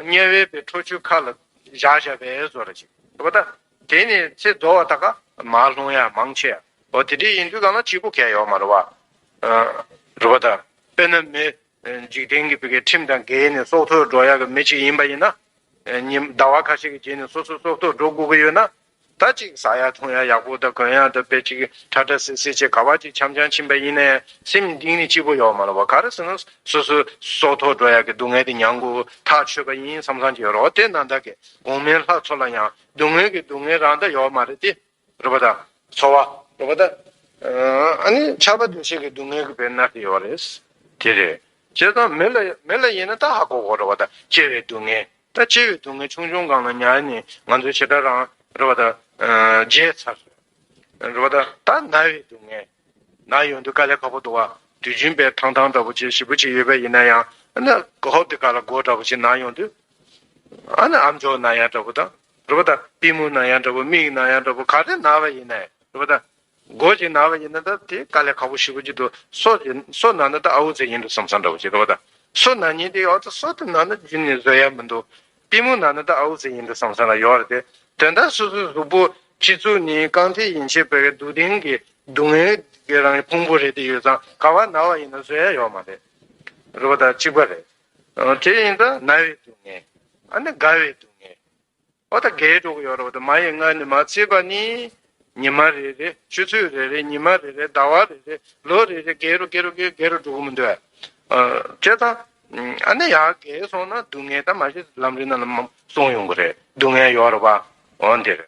དམྱལ་བའི་པའི་ཁྲོ་ཆུའི་ཁ་ལ་བཞག་བཞག་པའི་བཟོ་འདྲ་ཅིག་རེད་པ་ད། དེ་ནས་ཚེ་རྫོགས་པ་ད་ག་མར་ལྷུང་ཡ་མང་ཆེ་ཡ། འོ་དེ་འདྲ་ཡིན་དུས་གང་ལ་གཅིག་པུ་གལ་ཡོད་མ་རེད་བ། རེད་པ་ད། དཔེར་ན་མི་འཇིག་རྟེན་གྱི་པའི་གི་ཁྲིམས་དང་འགལ་ནས་སྲོག་ཐོག་འགྲོ་ཡ་གི་མི་གཅིག་ཡིན་པ་ཡིན་ན། ཉིན་ཟླ་བ་ཁ་ཤས་ཀྱི་རྗེས་ནས་སོ་སོ་སྲོག་ཐོག་འགྲོ་དགོས་ཀྱི་ཡོད་ན། ད་ཅིག་ཟ་ཡ་འཐུང་ཡ་ཡག་པོ་དང་གོན་ཡ་དང་དཔེ་ཅིག་ཁྲ་ཁྲ་སིལ་སིལ་བྱས་ག་བ་ཅིག་འཆམ་འཆམ་ཕྱིན་པ་ཡིན་ནའི་སེམས་གཏིང་ནས་སྐྱིད་པོ་ཡོད་མ་རེད་བ། ག་རེ་ཟེར་ན་སོ་སོའི་སྲོག་ཐོག་འགྲོ་ཡ་གི་སྡུག་བསྔལ་དེ་མྱང་དགོས་ཐག་ཆོད་པ་ཡིན་བསམ་བསམ་ཅིག་ཡོད་རེད། དེ་ནང་ལྟར་གྱི་གོང་མའི་ལྷ་ཚོ་ལ་ཡང་སྡུག་བསྔལ་གྱི་སྡུག་བསྔལ་རང་ད་ཡོད་མ་རེད་དེ། རེད་པ་ད། ཚོར་བ་རེད་པ་ད། ཨ་ནི་ཆགས་པ་འདུ་ཤེས་ཀྱི་སྡུག་བསྔལ་གྱི་བེར་ནག་དེ་ཡོད་རེད། དེ་རེད། བྱས་ཙང་མི་ལ་མི་ལ་ཡིན་ན་ད་ཧ་གོ་གོ་རེད་པ་ད། སྐྱེ་བའི་སྡུག་བསྔལ། ད་སྐྱེ་བའི་སྡུག་བསྔལ་ཆུང་ཆུང་སྒང་ལ་ཉར་ནས་ང་ཚོའི་བྱེ་བྲག་རང་རེད་པ་ད། བརྗེད་ཚར། རེད་པ་ད། ད་ན་བའི་སྡུག་བསྔལ། ན་ཡོང་དུས་དཀའ་ལས་ཁག་པོ་འདུག་བ། དུས་རྒྱུན་པའི་ཐང་ཐང་འདྲ་པོ་བྱས་ཞེ་པོ་བྱས་ཡོད་པ་ཡིན་ན་ཡང་ཨ་ནི་ཧོབ་དེ་ག་ལ་མགོ་འདྲ་པོ་བྱས་ན་ཡོང་དུས། ཨ་ནི་ཨམ་ཅོག་ན་ཡ་འདྲ་པོ་དང་། རེད་པ་ད། པུས་མོ་ན་ཡ་འདྲ་པོ། མིག་ན་ཡ་འདྲ་པོ། ག་རེ་ན་བ་ཡིན་ནའི་རེད་པ་ད། མགོ་ཅིག་ན་བ་ཡིན་ན་ད་དེ་དཀའ་ལས་ཁག་པོ་ཞེ་པོ་ཅིག་འདུག་སོ་ཅིག་སོ་ན་ན་ད་ཨ་འུ་ཚེ་ཡིན་འགྲོ་བསམ་བསམ་འདྲ་པོ་ཅིག་རེད་པ་ད། སོ་ན་ཉིན་དེ་ཨོ་ད་སོ་དེ་ན་ན་རྒྱུན་ནས་བཟོད་ཡ་མི་འདུག་པུས་མོ་ན་ན་ད་ཨ་འུ་ཚེ་ཡིན་འགྲོ་བསམ་བསམ་ལ་ཡོད་རེད་དེ། དོན་དག་སོ་སོའི་གཟུགས་པོ་སྤྱི་གཙུག་ནས་རྐང་མཐིལ་ཡན་ཆད་བར་གྱི་སྡུག་བསྔལ་གྱི་སྡུག་བསྔལ་གྱི་རང་གི་ཕུང་པོ་རེད་དེ་ཡོད་ཙང་ག་བ་ན་བ་ཡིན་ན་བཟོད་ཡ་ཡོད་མ་རེད། རེད་པ་ད། གཅིག་པ་རེད། དེ་ཡིན་ད་ན་བའི་སྡུག་བསྔལ། ཨ་ནི་རྒ་བའི་སྡུག་བསྔལ། ཨོ་ད་རྒས་འགྲོ་གི་ཡོད་རེད་པ་ད། མ་ཡི་མངལ་ནས་མ་ཚིག་པ་ནི་ཉི་མ་རེ་རེ། ཆུ་ཚོད་རེ་རེ། ཉི་མ་རེ་རེ། ཟླ་བ་རེ་རེ། ལོ་རེ་རེ་རྒས་རུ་རྒས་རུ་རྒས་རུ་རྒས་རུ་འགྲོ་གི་མི་འདུག་ཨ། བྱས་ཙང་ཨ་ནི་ཡར་རྒས་སོང་ན་སྡུག་བསྔལ་ད་མ་གཞི་ལམ་རིམ་ནང་ལ་མ་གསུངས་ཡོང་གི་རེད། སྡུག་བསྔལ་ཡོད་རེད་པ། འོ་འདིར།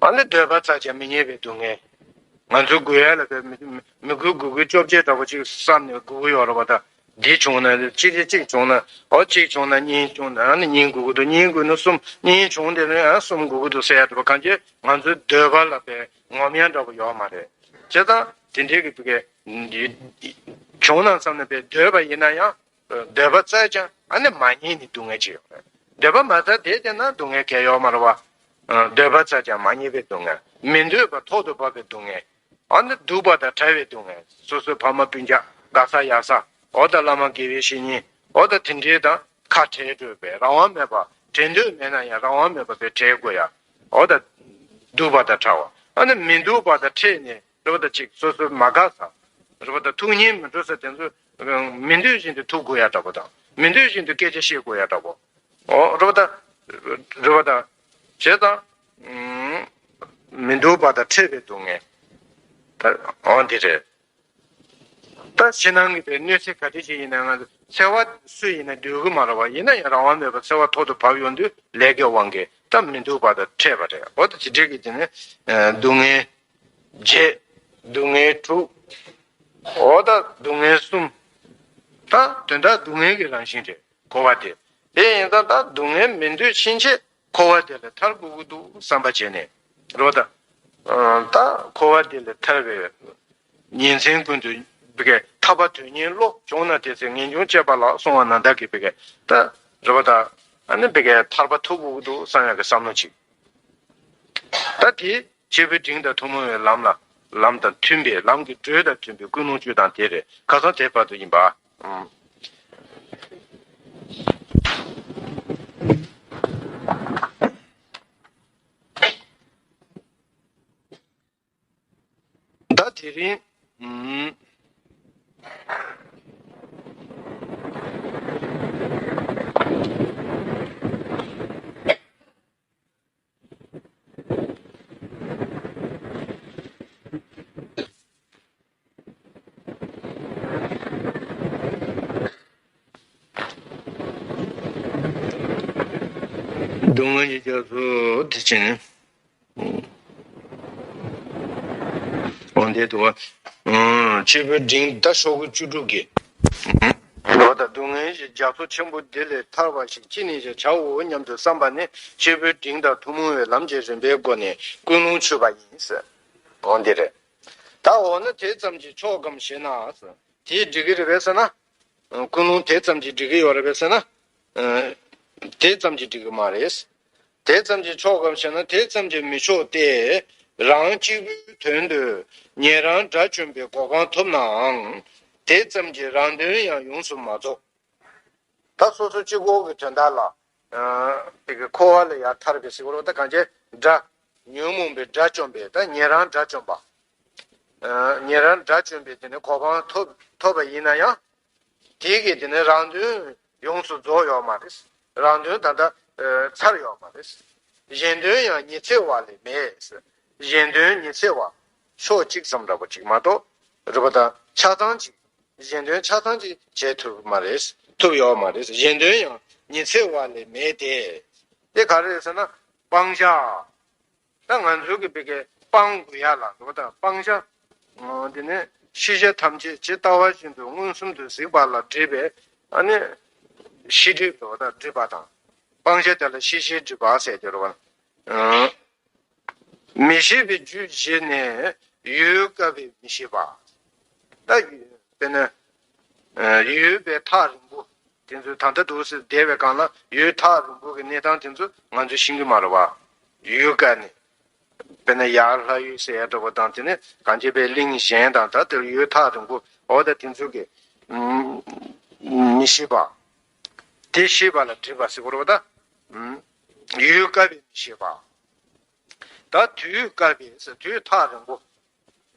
ཨ་ནི་འདོད་པ་བཙལ་ཀྱང་མི་རྙེད་པའི་སྡུག་བསྔལ། ང་ཚོའི་དགོས་ཡ་ལ་བས་མི་མི་དགོས་དགོས་དགོས་བཅོ་བརྒྱད་འདྲ་པོ་ཅིག་བསམ་ནས་དགོས་ཀྱི་ཡོད་རེད་པ་ད། འདི་བྱུང་ན་གཅིག་གིས་གཅིག་བྱུང་ན་ཨོ་གཅིག་བྱུང་ན་གཉིས་བྱུང་ན་ཨ་ནི་གཉིས་དགོས་ཀྱི་འདུག་གཉིས་དགོས་ན་གསུམ། གཉིས་བྱུང་དེ་ནས་ཨ་གསུམ་དགོས་ཀྱི་འདུག་ཟེར་ཡ་འདྲ་པོ་གང་ཅི་ང་ཚོའི་འདོད་པ་ལ་བས་ངོམ་ཡ་འདྲ་པོ་ཡོད་མ་རེད། བྱས་ཙང་དེ་འདྲའི་གི་བྱུང་ན་བསམ་ནས་བས་འདོད་པ་ཡིན་ན་ཡང་། འདོད་པ་བཙལ་ཀྱང་ཨ་ནི་མ་རྙེད་ནས་སྡུག་བསྔལ་ཅིག་ཡོད་རེད། འདོད་པ་མ་བཙལ་དེ་དེ་ན་སྡུག་བསྔལ་གང་ཡང་ཡོད་མ་རེད་པ། འདོད་པ་བཙལ་ཀྱང་མ་རྙེད་པའི་སྡུག་བསྔལ། མི་འདོད་པ་ཐོག་ཏུ་བབས་པའི་སྡུག་བསྔལ། ཨ་ནི་སྡུག་པ་དང་བྲལ་བའི་སྡུག་བསྔལ། སོ་སོའི་ཕ་མ་སྤུན་ཀྱག་དགའ་ས་ཡག་ས། འོ་ད་བླ་མ་དགེ་བའི་བཤེས་གཉེན། འོ་ད་དེ་འདྲའི་དང་ཁ་བྲལ་འགྲོ་བའི་རང་དབང་མེད་པ། བྲལ་འདོད་མེད་ན་ཡང་རང་དབང་མེད་པ་བས་བྲལ་དགོས་ཡ། འོ་ད་སྡུག་པ་དང་བྲལ་བ། ཨ་ནི་མི་སྡུག་པ་དང་ཕྲད་ནས། རེད་པ་ད། ཅིག་སོ་སོ་མ་དགའ་ས། རེད་པ་ད། ཐུགས་མཉེས་མི་འགྲོ་ས་དེ་ཚོ་མི་འདོད་བཞིན་དུ་ཐུག་དགོས་ཡ་འདྲ་པོ་དང་། མི་འདོད་བཞིན་དུ་སྐད་ཆ་བཤད་དགོས་ཡ་འདྲ་པོ། འོ་རེད་པ་ད། རེད་པ་ད། བྱས་ཙང་། མི་སྡུག་པ་དང་ཕྲད་པའི་སྡུག་བསྔལ། ད་འོ་འདི་རེད། ད་ཕྱི་ནང་གི་པའི་གནོད་འཚེ་ག་དེ་ཞིག་ཡིན་ན་ང་ཚོ་འཚེ་བ་སུ་ཡིན་ན་འདོད་གི་མ་རེད་པ། ཡིན་ན་ཡང་རང་དབང་མེད་པར་འཚེ་བ་ཐོག་ཏུ་བབས་ཡོང་དུས་ལས་ཀྱི་དབང་གིས་ད་མི་སྡུག་པ་དང་ཕྲད་པ་རེད། འོ་ད་ཇི་འདྲའི་གི་དེ་ནི་སྡུག་བསྔལ། བརྒྱད། སྡུག་བསྔལ་དྲུག་འོ་ད་སྡུག་བསྔལ་གསུམ། ད་དོན་དག་སྡུག་བསྔལ་གྱི་རང་བཞིན་རེད་འཁོར་བ་དེ། དེ་ཡིན་ཙང་ད་སྡུག་བསྔལ་མི་འདོད་ཕྱིན་ཆད་འཁོར་བ་དེ་ལས་ཐར་དགོས་ཀྱི་འདུག་བསམ་པ་བྱས་ནས་རོ། ད་ད་འཁོར་བ་དེ་ལས་ཐར་བའི་ཉིན་མཚན་ཀུན་ཏུ་བི་གའི་ཐར་པ་དོན་གཉེར་བློ་བྱུང་ན་དེ་ཚེ་ངེས་འབྱུང་སྤྱད་པ་ལགས་གསུང་བ་ན་ད་གི་བི་གའི་ད་རོ། ད་ཨ་ནི་བི་གའི་ཐར་པ་ཐོབ་དགོས་ཀྱི་འདུག་བསམ་ཡག་གི་བསམ་བློ་ཅིག་ད་དེ་སྐྱེས་བུའི་འབྲིང་དང་ཐུན་མོང་བའི་ལམ་ལ། ལམ་དང་མཐུན་པའི་ལམ་གྱི་འགྲོས་དང་མཐུན་པའི་ཀུན་སློང་བཅུ་དང་དེ་རེད། ཁ་སང་དེ་བར་དུ་ཡིན་པ། ཨང་། ད་དེ་རིང་། ཨང་། སྡུག་བསྔལ་གྱི་རྒྱ་མཚོ་དེ་བྱས་ནས། འོན་ཏེ་དུ་བ། སྐྱེས་བུ་འབྲིང་ད་ཤོག་གུ་བཅུ་དྲུག་གི། འོ་ད་སྡུག་བསྔལ་གྱི་རྒྱ་མཚོ་ཆེན་པོ་འདི་ལས་ཐར་བ་ཞིག་ཅི་ནས་ཀྱང་བྱའོ་སྙམ་དུ་བསམ་པ་ནི་སྐྱེས་བུ་འབྲིང་དང་ཐུན་མོང་བའི་ལམ་གྱི་རིམ་པའི་སྒོ་ནས་ཀུན་སློང་ཆུད་པ་ཡིན་ཟེར། འོ་འདི་རེད། ད་འོ་ན་དེ་ཙམ་གྱིས་ཆོག་གམ་ཞེ་ན་ཟེར། དེས་འགྲིག་གི་རེད་པས་ཟེར་ན། ཀུན་སློང་དེ་ཙམ་གྱིས་འགྲིག་གི་ཡོད་རེད་པས་ཟེར་ན། དེ་ཙམ་གྱིས་འགྲིག་གི་མ་རེད། དེ་ཙམ་གྱིས་ཆོག་གམ་ཞེ་ན་དེ་ཙམ་གྱིས་མི་ཆོག་སྟེ། རང་གཅིག་པུའི་དོན་དུ་ཉན་རང་དགྲ་བཅོམ་པའི་གོ་འཕང་ཐོབ་ནའང་། དེ་ཙམ་གྱིས་རང་དོན་ཡང་ཡོངས་སུ་མ་རྫོགས། ད་སོ་སོ་གཅིག་པོ་གི་དོན་དག་ལ། དེ་གི་འཁོར་བ་ལས་ཡར་ཐར་བའི་སྲིད་པ་ལ་ད་གང་བྱས་དགྲ། ཉོན་མོངས་པའི་དགྲ་བཅོམ་པའི་ད་ཉན་རང་དགྲ་བཅོམ་པ། ཉན་རང་དགྲ་བཅོམ་པའི་དེ་ནི་གོ་འཕང་ཐོབ་ཐོབ་པ་ཡིན་ན་ཡང་། དེ་གི་དེ་ནི་རང་དོན་ཡོངས་སུ་རྫོགས་ཡོད་མ་རེད། རང་དོན་ད་ལྟ་ཚར་ཡོད་མ་རེད། གཞན་དོན་ཡང་ཉི་ཚེ་བ་ལས་མེད། གཞན་དོན་ཉི་ཚེ་བ་ཕྱོགས་གཅིག་ཙམ་འདྲ་པོ་ཅིག་མ་གཏོགས་རེད་པ། ད་ཆ་ཚང་ཅིག་གཞན་དོན་ཆ་ཚང་ཅིག་བྱེད་ཐུབ་མ་རེད། ཐུབ་ཡོད་མ་རེད། གཞན་དོན་ཡང་ཉི་ཚེ་བ་ལས་མེད་དེ། དེ་ག་རེ་རེད་ཟེར་ན་སྤང་བྱ། ད་ང་ཚོའི་གི་བི་གའི་སྤང་དགོས་ཡ་ལ་འགྲོ་བ་དང་སྤང་བྱ། འོ་དེ་ནས་ཤེས་བྱ་ཐམས་ཅད་ཇི་ལྟ་བ་བཞིན་དུ་མངོན་སུམ་དུ་གཟིགས་པ་ལ་སྒྲིབ་པའི་ཨ་ནི་ཤེས་སྒྲིབ་འགྲོ་བ་དང་སྒྲིབ་པ་དང་། སྤང་བྱ་དེ་ལ་ཤེས་བྱའི་སྒྲིབ་པ་ཟེར་གྱི་རེད་བ། མི་ཤེས་པའི་རྒྱུ་བཞི་ནི་ཡུལ་དཀར་བས་མི་ཤེས་པ། ད་དཔེར་ན། ཡུལ་པའི་ཐག་རིང་པོ། དེ་ཚོའི་ད་ལྟ་འདུག་སེ་བསྡད་པའི་སྒང་ལ་ཡུལ་ཐག་རིང་པོ་གི་གནས་སྟངས་དེ་ཚོ་ང་ཚོས་ཤེས་ཀྱི་མ་རེད་བ། ཡུལ་དཀར་ནས། དཔེར་ན་ཡར་ལྷ་ཡུལ་ཟེར་ཡ་འདྲ་པོ་དང་དེ་ནས་གངས་ཅན་པའི་གླིང་གཞན་དང་ད་དེར་ཡུལ་ཐག་རིང་པོ་འོ་ད་དེ་ཚོ་གི་མི་ཤེས་པ། དེ་ཤེས་པ་ལ་སྒྲིབ་པ་ཟེར་གོ་རེད་བ་ད། ཡུལ་དཀར་བས་མི་ཤེས་པ། ད་དུས་དཀར་བས་དུས་ཐག་རིང་པོ།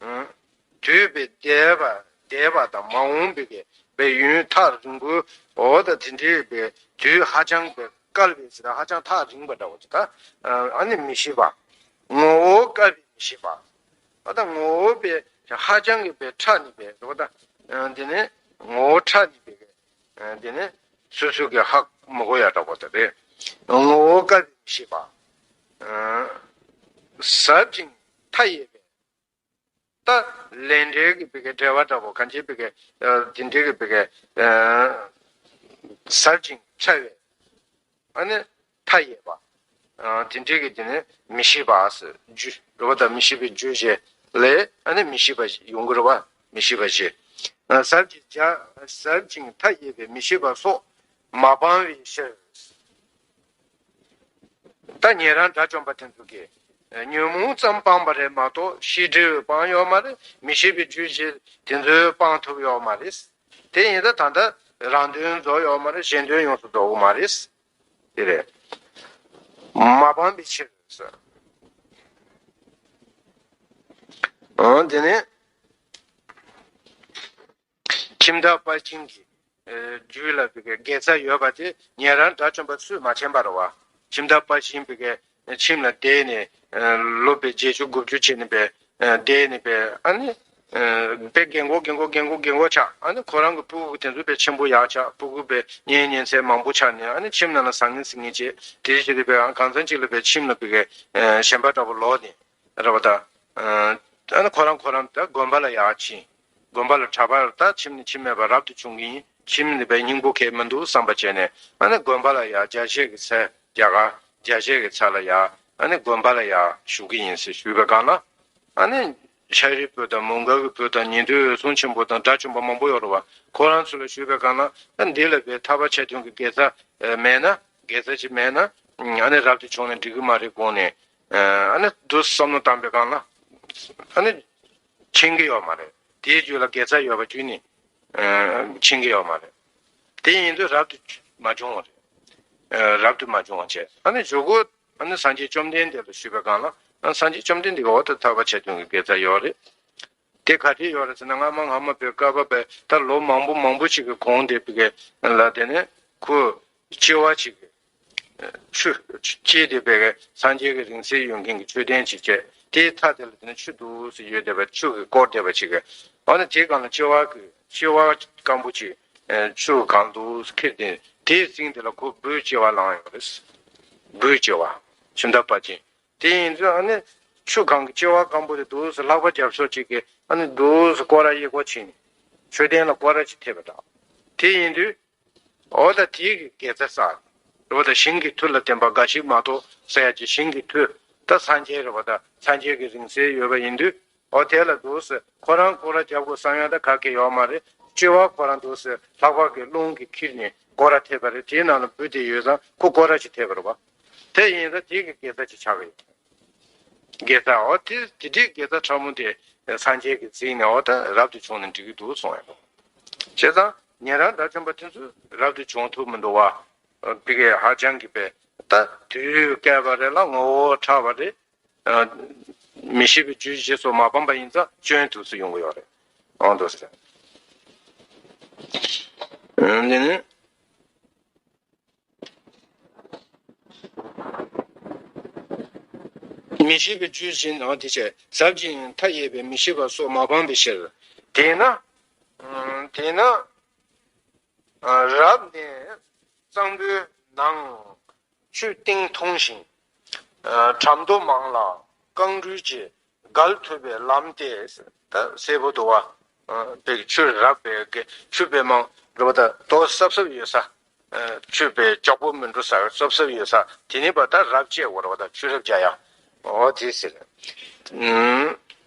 དུས་པའི་འདས་པ་འདས་པ་དང་མ་འོངས་པའི་གི་པའི་ཡུན་ཐག་རིང་པོའི་འོག་ཏུ་དེ་འདྲའི་པའི་དུས་ཧ་ཅང་པའི་བསྐལ་བའི་ཟེར་ཧ་ཅང་ཐག་རིང་པ་འདྲ་བོ་ཅིག་ད་ཨ་ནི་མི་ཤེས་པ། ངོ་བོ་བསྐལ་བས་མི་ཤེས་པ། ཨ་ད་ངོ་བོ་པའི་ཧ་ཅང་གི་པའི་ཕྲ་ནི་པའི་རོ་ད་འདི་ནི་ངོ་བོ་ཕྲ་ནི་པའི་འདི་ནི་སོ་སོ་གི་ཧ་མི་གོ་ཡ་འདྲ་བོ་ད་རེད། ངོ་བོ་བསྐལ་བས་མི་ཤེས་པ། ཟབ་ཅིང་མཐའ་ཡས་པའི། ད་ལས་འབྲས་ཀྱི་བི་གའི་འབྲེལ་བ་འདྲ་པོ་གང་ཅིའི་བི་གའི་དེ་འབྲས་ཀྱི་བི་གའི་ཟབ་ཅིང་ཕྲ་བའི་ཨ་ནི་མཐའ་ཡས་པ། དེ་འབྲས་ཀྱི་དེ་ནི་མི་ཤེས་པ་ཟེར་རྒྱུ་རེད་བ། ད་མི་ཤེས་པའི་རྒྱུ་བྱས་ལས་ཨ་ནི་མི་ཤེས་པ་ཡོང་གི་རེད་བ། མི་ཤེས་པ་ཞེས། ཟབ་ཅིང་རྒྱ་ཟབ་ཅིང་མཐའ་ཡས་པའི་མི་ཤེས་པ་སོགས་མ་སྤངས་པའི་ཕྱིར། ད་ཉན་རང་དགྲ་བཅོམ་པ་དེ་ཚོ་གིས་ཉོན་མོངས་ཙམ་སྤངས་པ་རེད་མ་གཏོགས་ཤེས་སྒྲིབ་སྤངས་ཡོད་མ་རེད། མི་ཤེས་པའི་རྒྱུ་བྱས་དེ་ཚོས་སྤངས་ཐུབ་ཡོད་མ་རེད། དེ་ཡིན་ད་ད་ལྟ་རང་དོན་རྫོགས་ཡོད་མ་རེད། གཞན་དོན་ཡོངས་སུ་རྫོགས་ཀྱི་མ་རེད། དེ་རེད། མ་སྤངས་པའི་ཕྱིར། འོ་དེ་ནས། ཁྱིམ་བདག་དཔའ་ཆེན་གྱི་རྒྱུད་ལ་བི་གའི་དགེ་རྩ་ཡོད་པ་དེ་ཉན་རང་དགྲ་བཅོམ་པ་སུས་མ་མཁྱེན་པ་རེད་བ། ཁྱིམ་བདག་དཔའ་ཆེན་བི་གའི་ཁྱིམ་ལ་བསྡད་ནས་ལོ་བི་བརྒྱད་ཅུ་དགུ་བཅུ་བྱས་ནས་བི་བསྡད་ནས་བི་ཨ་ནི་བི་རྒན་གོག་རྒན་གོག་རྒན་གོག་རྒན་གོག་ཆགས། ཨ་ནི་ཁོ་རང་གི་སྤུ་གུ་དེ་ཚོ་བི་ཆེན་པོ་ཡག་ཆགས། སྤུ་གུ་བི་གཉེན་ཉེ་ཚན་མང་པོ་ཆགས་ནས་ཨ་ནི་ཁྱིམ་ནང་ལ་བཟང་ངན་ཟེར་མཁན་ཅིག་དེ་བྱས་ཏེ་བི་གང་ཚང་གཅིག་ལ་བི་ཁྱིམ་ལ་བི་གའི་ཞེན་པ་འདྲ་པོ་ལོག་ནས། རེད་བ་ད། ཨ་ནི་ཁོ་རང་ཁོ་རང་ད་དགོན་པ་ལ་ཡར་ཕྱིན། དགོན་པ་ལ་གྲྭ་པ་ད་ཁྱིམ་ནས་ཁྱིམ་མེད་པར་རབ་ཏུ་བྱུང་གི་ཡིན། ཁྱིམ་ནས་པའི་སྙིང་པོ་ཁེལ་མི་འདུག་བསམ་པ་བྱས་ནས་ཨ་ནི་དགོན་པ་ལ་ཡར་རྒྱ་ཆེ་གི་ཚལ་རྒྱ་གར་རྒྱ་ཆེ་གི་ཚལ་ལ་ཡར་ཨ་ནི་དགོན་པ་ལ་ཡར་བཞུགས་གི་ཡིན་ཟེར་ཞུས་པའི་སྒང་ལ། ཨ་ནི་ཤཱ་རིའི་བུ་དང་མོའུ་འགལ་གྱི་བུ་དང་ཉན་ཐོས་འོད་སྲུང་ཆེན་པོ་དང་དགྲ་བཅོམ་པ་མང་པོ་ཡོད་རེད་བ། ཁོ་རང་ཚོ་ལ་ཞུས་པའི་སྒང་ལ་ཨ་འདི་ལ་པའི་ཐར་པ་ཆ་མཐུན་གྱི་དགེ་རྩ་མེད་ན། དགེ་རྩ་ཅིག་མེད་ན་ཨ་ནི་རབ་ཏུ་བྱུང་ནས་འགྲིག་གི་མ་རེད་དགོངས་ནས། ཨ་ནི་འདུག་བསམ་བློ་བཏང་པའི་སྒང་ལ་ཨ་ནི་ཕྱིན་གྱི་ཡོད་མ་རེད། དེའི་རྒྱུད་ལ་དགེ་རྩ་ཡོད་པ་བརྒྱུད་ནས་ཕྱིན་གྱི་ཡོད་མ་རེད། དེ་ཡིན་དུས་རབ་ཏུ་མ་བྱུང་བ་རེད། རབ་ཏུ་མ་བྱུང་བ་བྱས་ཨ་ནི་མཇུག་གུ་ཨ་ནི་སངས་རྒྱས་བཅོམ་ལྡན་འདས་ལ་ཞུས་པའི་སྒང་ལ་ཨ་སངས་རྒྱས་བཅོམ་ལྡན་འདས་ཀྱིས་འོ་ད་ཐར་པ་ཆ་མཐུན་གྱི་དགེ་རྩ་ཡོད་རེད། དེ་ག་འདྲས་ཡོད་རེད་ཟེར་ན་སྔ་མ་སྔ་མ་པའི་བསྐལ་པ་པའི་ད་ལོ་མང་པོ་མང་པོ་ཞིག་གི་གོང་དེ་བི་གའི་ལ་དེ་ནས་ཁོ་ལྕི་བ་ཅིག་གི་ཆུ་ལྕི་དེ་བི་གའི་སངས་རྒྱས་ཀྱི་རིང་བསྲེལ་ཡོད་མཁན་གྱི་མཆོད་རྟེན་ཅིག་བྱས་དེའི་མཐའ་དེ་ལ་དེ་ནས་ཆུ་འདུག་སེ་ཡོད་བསྡད་པ་ཆུ་གིས་བསྐོར་བསྡད་པ་ཅིག་གི་ཨ་ནི་དེའི་སྒང་ལ་ལྕི་བ་གི་ལྕི་བ་སྐམ་པོ་ཅིག་ཆུ་གང་འདུག་སེ་ཁྱེར་ཏེ་དེའི་རྩིང་དེ་ལ་ཁོ་སྦུལ་ལྕི་བ་ལངས་ཡོད་རེད། སྦུལ་ལྕི་བ་ཤིན་ཏུ་བ་ཅན། དེ་ཡིན་ཙང་ཨ་ནི་ཆུ་གང་གི་ལྕི་བ་སྐམ་པོ་དེ་འདུག་སེ་ལྷགས་པ་རྒྱབ་ཕྱོགས་གཅིག་གིས་ཨ་ནི་འདུག་སེ་སྐོར་ར་གཡས་སྐོར་ཕྱིན། མཆོད་རྟེན་ལ་སྐོར་ར་ཅིག་ཐེབས་པ་འདྲ། དེ་ཡིན་དུས་འོ་ད་དེའི་གི་དགེ་རྩ་བསགས། རེད་བ་ད་ཞིང་གི་མཐུ་ལ་བརྟེན་པ་འགའ་ཞིག་མ་གཏོགས་ཟེར་ཡ་ཅིག་ཞིང་གི་མཐུ་ད་སངས་རྒྱས་རེད་བ་ད་སངས་རྒྱས་ཀྱི་རིང་བསྲེལ་ཡོད་པ་ཡིན་དུས་འོ་དེ་ལ་འདུག་སེ་ཁོ་རང་སྐོར་ར་རྒྱབ་དགོས་བསམ་ཡ་ད་ག་གེ་ཡོད་མ་རེད། ལྕི་བ་ཁོ་རང་འདུག་སེ་ལྷགས་པ་གི་རླུང་གིས་ཁྱེར་ནས་སྐོར་ར་ཐེབས་པ་རེད། དེའི་ནང་ལ་སྦུལ་དེ་ཡོད་ཙང་ཁོ་སྐོར་ར་ཅིག་ཐེབས་པ་རེད་བ། དེ་ཡིན་ཙང་དེ་གི་དགེ་རྩ་ཅིག་ཆགས་ཀྱི་ཡོད། དགེ་རྩ་འོ་དེ་དེ་འདྲའི་དགེ་རྩ་ཕྲ་མོ་དེ་སངས་རྒྱས་ཀྱིས་གཟིགས་ནས་འོ་ད་རབ་ཏུ་བྱུང་ནས་འགྲིག་གི་འདུག་གསུངས་ཡོད། བྱས་ཙང་ཉན་རང་དགྲ་བཅོམ་པ་དེ་ཚོ་རབ་ཏུ་བྱུང་ཐུབ་མི་འདུག་བ། བི་གའི་ཧ་ཅང་གི་པས་ད་དུས་བསྐལ་པ་རེད་ལ་ངོ་བོ་ཕྲ་བ་རེད། མི་ཤེས་པའི་རྒྱུ་བཞི་སོགས་མ་སྤངས་པ་ཡིན་ཙང་སྐྱོན་དུས་སུ་ཡོང་གི་ཡོད་རེད། འོང་དུས་སུ། འདི་ནི། མི་ཤེས་པའི་རྒྱུ་བཞི་ནང་དེ་བྱས་ཟབ་ཅིང་མཐའ་ཡས་པའི་མི་ཤེས་པ་སོགས་མ་སྤངས་པའི་ཕྱིར། དེས་ན། དེས་ན། རབ་གནས་གཙང་པོའི་ནང་ཆུ་གཏིང་ཐུང་ཞིང་། ཁྲམ་དོ་མང་ལ་རྐང་འགྲུལ་གྱིས་བརྒལ་ཐུབ་པའི་ལམ་སྟེ། ད་སེར་པོ་དུ་བ། པའི་ཆུ་རབ་པའི་གི་ཆུ་པའི་མང་རུ་བ་ད་དོ་སབ་སབ་ཡོད་ས། ཆུ་པའི་ལྕོག་པོ་མི་འགྲོ་ས་སབ་སབ་ཡོད་ས་དེ་ནི་བ་ད་རབ་ཅེས་བོར་བ་ད་ཆུ་རབ་བྱ་ཡ། འོ་དེ་ཟེར།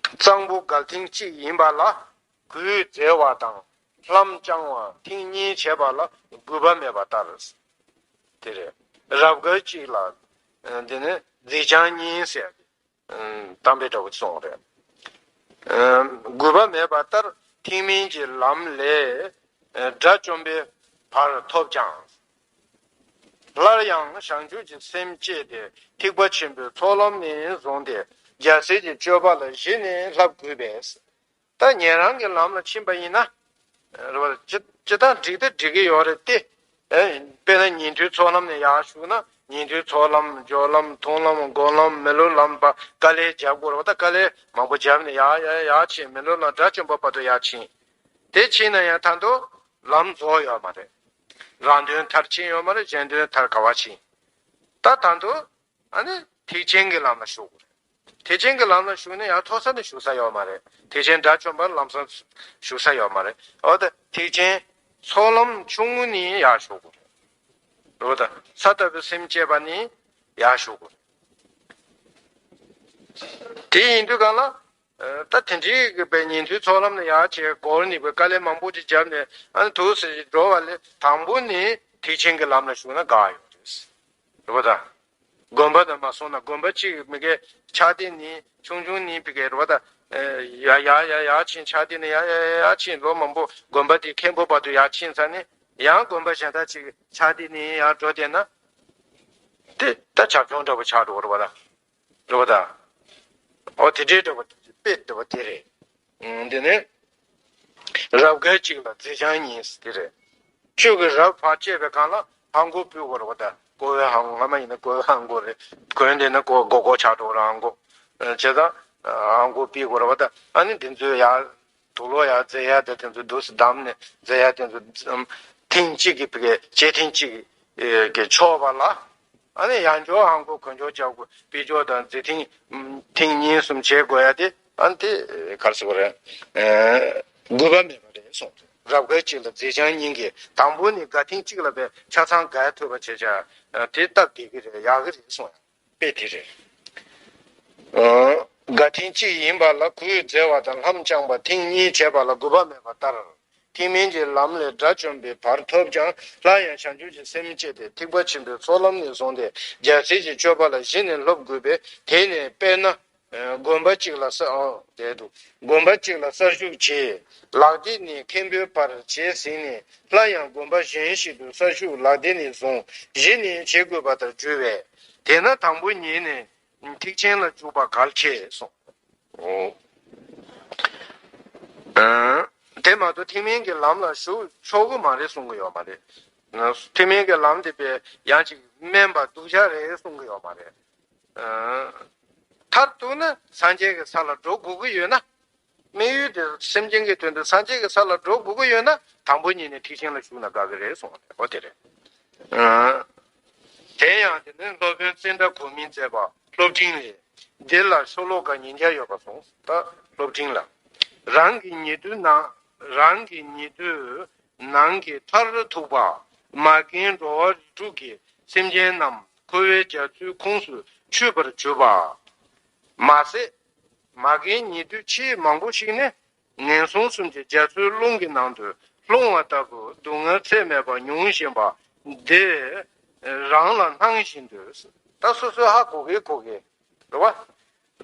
གཙང་པོ་བརྒལ་ཐེངས་གཅིག་ཡིན་པ་ལ། གོས་མཛེས་པ་དང་ལྷམ་བཅང་བ་ཐེངས་གཉིས་བྱས་པ་ལ་གུས་པ་མེད་པ་ལྟར། དེ་རེད། རབ་དཀར་གཅིག་ལ། འདི་ནི་མཛེས་ལྗང་གཉིས་ཟེར། གཏམ་དཔེ་འདྲ་བོ་གསུངས་རེད། གུས་པ་མེད་པ་ལྟར་ཐེག་དམན་གྱི་ལམ་ལས་དགྲ་བཅོམ་པའི་བར་ཐོབ་ཀྱང་། སླར་ཡང་བྱང་ཆུབ་ཀྱི་སེམས་བསྐྱེད་དེ་ཐེག་པ་ཆེན་པོའི་ཚོགས་ལམ་ནས་བཟུང་སྟེ་རྒྱལ་སྲས་ཀྱི་སྤྱོད་པ་ལ་གཞི་ནས་བསླབ་དགོས་པས། ད་ཉན་རང་གི་ལམ་ལ་ཕྱིན་པ་ཡིན་ན། རེད་བ། ཇི་ཇི་ལྟར་འགྲིག་ད་འགྲིག་གི་ཡོད་རེད་དེ། དཔེར་ན་ཉན་ཐོས་ཚོགས་ལམ་ནས་ཡར་ཞུགས་ན་ཉན་ཐོས་ཚོགས་ལམ་སྦྱོར་ལམ་མཐོང་ལམ་སྒོམ་ལམ་མི་སློབ་ལམ་པ་དཀའ་ལས་རྒྱབ་དགོས་རེད་བ། ད་དཀའ་ལས་མང་པོ་བརྒྱབ་ནས་ཡར་ཡར་ཡར་ཕྱིན་མི་སློབ་ལམ་དགྲ་བཅོམ་པ་བར་དུ་ཡར་ཕྱིན། དེ་ཕྱིན་ན་ཡང་ད་དུང་ལམ་རྫོགས་ཡོད་མ་རེད། རང་དོན་མཐར་ཕྱིན་ཡོད་མ་རེད། གཞན་དོན་མཐར་ག་བ་ཕྱིན། ད་ད་དུང་ཨ་ནི་ཐེག་ཆེན་གྱི་ལམ་ལ་ཞུགས་དགོས་རེད། ཐེག་ཆེན་གྱི་ལམ་ལ་ཞུགས་ན་ཡང་མཐོ་ས་ནས་ཞུགས་ས་ཡོད་མ་རེད། ཐེག་ཆེན་དགྲ་བཅོམ་པ་ལམ་སང་ཞུགས་ས་ཡོད་མ་རེད། འོ་ད་ཐེག་ཆེན་ཚོགས་ལམ་ཆུང་ངུ་ནས་ཡར་ཞུགས་དགོས་རེད། འོ་ད་ས་ལྟ་བུའི་སེམས་བསྐྱེད་པ་ནས་ཡར་ཞུགས་དགོས་རེད། དེ་ཡིན་དུས་གང་ལ། ད་དེ་འདྲའི་གི་པའི་ཉན་ཐོས་ཚོགས་ལམ་ནས་ཡར་བྱས་སྒོར་ནི་པའི་དཀའ་ལས་མང་པོ་ཅིག་བརྒྱབ་ནས་ཨ་ནི་ཐུགས་སུ་འགྲོ་བ་ལས་དང་པོ་ནི་ཐེག་ཆེན་གྱི་ལམ་ལ་ཞུགས་ན་དགའ་ཡོད་རེད། རེད་པ་ད། དགོན་པ་དང་མ་སོང་ན་དགོན་པ་གཅིག་མི་གའི་ཆགས་དེ་ནི་ཆུང་ཆུང་ནི་པི་གའི་རེད་པ་ད། ཡ་ཡ་ཡ་ཡ་ཕྱིན་ཆགས་དེ་ནི་ཡ་ཡ་ཡ་ཡ་ཕྱིན་ལོ་མང་པོ་དགོན་པ་དེ་མཁན་པོ་བར་དུ་ཡ་ཕྱིན་ཚར་ནི་ཡང་དགོན་པ་གཞན་དག་ཅིག་ཆགས་དེ་ནི་ཡར་འགྲོ་བསྡད་ན། དེ་ད་བྱ་ཁྱུང་འདྲ་པོ་ཆགས་འགྲོ་བ་རེད་པ་ད། རེད་པ་ད། འོ་དེ་འདྲའི་འདྲ་པོ་དཔེ་འདྲ་པོ་དེ་རེད། འདི་ནི། རབ་དཀར་གཅིག་ལ་མཛེས་ལྗང་གཉིས་དེ་རེད། ཁྱོད་ཀྱིས་རབ་ཕར་བཅད་པའི་སྒང་ལ་ཧང་གོ་ཕུལ་དགོས་རེད་པ་ད། ཀོ་བའི་ཧང་གོ་སྔ་མ་ཡིན་ན་ཀོ་བའི་ཧང་གོ་རེད། གོན་དེ་ན་ཀོ་སྒོར་སྒོར་ཆགས་འགྲོ་རེད་ཧང་གོ། བྱས་ཙང་། ཧང་གོ་ཕུལ་དགོས་རེད་པ་ད། ཨ་ནི་འདི་ཚོའི་ཡར། དུག་ལོག་ཡར་མཛེས་ཡ་དེ་དེ་ཚོ་འདུག་སེ་བསྡམས་ནས་མཛེས་ཡ་དེ་ཚོ་ཐེངས་གཅིག་གི་བི་གའི་བྱེད་ཐེངས་གཅིག་གི་ཆོག་པ་ལ། ཨ་ནི་ཡང་བསྐྱར་ཧང་གོ་གོན་ཆོག་རྒྱག་དགོས་དཔེ་ཆོག་དང་མཛེས་ཐེངས་ཐེངས་གཉིས་གསུམ་བྱེད་དགོས་ཡ་དེ་ ཨ་ནི་དེ་ག་རེ་ཟེར་དགོས་རེད། ཨ། དགོས་པ་མེད་པ་རེད་གསུངས། རབ་དཀར་གཅིག་ལ་མཛེས་ལྗང་སྙིང་གི། དང་པོ་ནི་དགའ་ཐེངས་གཅིག་ལ་བས་ཆ་ཚང་དགའ་ཐུབ་པ་བྱས་བྱ། ཨ། དེ་སྟབས་བདེ་གི་རེད། ཡག་གི་རེད་གསུངས་ཡང་དཔེ་དེ་རེད། ཨ། དགའ་ཐེངས་གཅིག་ཡིན་པ་ལ་གུས་བརྩེ་བ་དང་ལྷམ་བཅངས་པ་ཐེངས་གཉིས་བྱས་པ་ལ་དགོས་པ་མེད་པ་ལྟར། ཐེག་དམན་གྱི་ལམ་ལས་དགྲ་བཅོམ་པའི་བར་ཐོབ་ཀྱང་སླར་ཡང་བྱང་ཆུབ་ཀྱི་སེམས་བསྐྱེད་དེ་ཐེག་པ་ཆེན་པོའི་ཚོགས་ལམ་ནས་བཟུང་སྟེ་རྒྱལ་སྲས་ཀྱི་སྤྱོད་པ་ལ་གཞི་ནས་སློབ་དགོས་པས། དེ་ནི་དཔེར་ན། ཨ། དགོན་པ་གཅིག་ལ་ས། ཨོ། དེ་འདུག་དགོན་པ་གཅིག་ལ་གསར་ཞུགས་བྱས། ལག་སྡེ་ནས་མཁན་པོའི་བར་བྱས་ཟིན་ནས་སླར་ཡང་དགོན་པ་གཞན་ཞིག་ཏུ་གསར་ཞུགས་ལག་སྡེ་ནས་བཟུང་གཞི་ནས་བྱེད་དགོས་པ་ལྟར་འགྱུར་བས། དེས་ན་དང་པོ་ཉིད་ནས་ཐེག་ཆེན་ལ་འཇུག་པ་གལ་ཆེ་གསུངས། ཨོ། ཨ། དེ་མ་གཏོགས་ཐེག་དམན་གྱི་ལམ་ལ་ཞུགས་ཆོག་གི་མ་རེད་གསུང་གི་ཡོད་མ་རེད། ཐེག་དམན་གྱི་ལམ་དེ་པས་ཡང་ཅིག་དམན་པ་སྡུག་ཅག་རེད་གསུང་གི་ཡོད་མ་རེད། ཨ། མཐར་གཏུགས་ན་སངས་རྒྱས་ཀྱི་ས་ལ་འགྲོ་དགོས་ཀྱི་ཡོད་ན། དམིགས་ཡུལ་དེ་སེམས་ཅན་གྱི་དོན་དུ་སངས་རྒྱས་ཀྱི་ས་ལ་འགྲོ་དགོས་ཀྱི་ཡོད་ན་དང་པོ་ཉིད་ནས་ཐེག་ཆེན་ལ་ཞུགས་ན་དགའ་གི་རེད་གསུངས་པ་རེད། འོ་དེ་རེད། ཨ། དེ་ཡང་དེ་ནི་སློབ་དཔོན་ཙནྡྲ་གོ་མིས་མཛད་པ་སློབ་འབྲིང་ལས། འདི་ལ་ཤོ་ལོ་ཀ་ཉིས་བརྒྱ་ཡོད་པ་གསུངས། ད་སློབ་འབྲིང་ལ། རང་གི་ཉེ་དུ་ན། རང་གི་ཉེ་དུ་ནང་གི་མཐར་ཐུག་པ། མ་རྒན་འགྲོ་བ་རིགས་དྲུག་གི་སེམས་ཅན་རྣམས་འཁོར་བའི་རྒྱ་མཚོའི་ཁོངས་སུ་ཆུད་པར་གྱུར་པ། མ་ཟད། མ་རྒན་ཉེ་དུ་ཆེས་མང་པོ་ཞིག་ནི། ངན་སོང་གསུམ་གྱི་རྒྱ་མཚོའི་རླུང་གི་ནང་དུ་ལྷུང་བ་ལྟ་བུ་སྡུག་བསྔལ་ཚད་མེད་པ་མྱོང་བཞིན་པ་འདི་རང་ལ་སྣང་བཞིན་དུ། ད་སོ་སོས་ཧ་གོ་གི་གོ་གི། རེད་བ།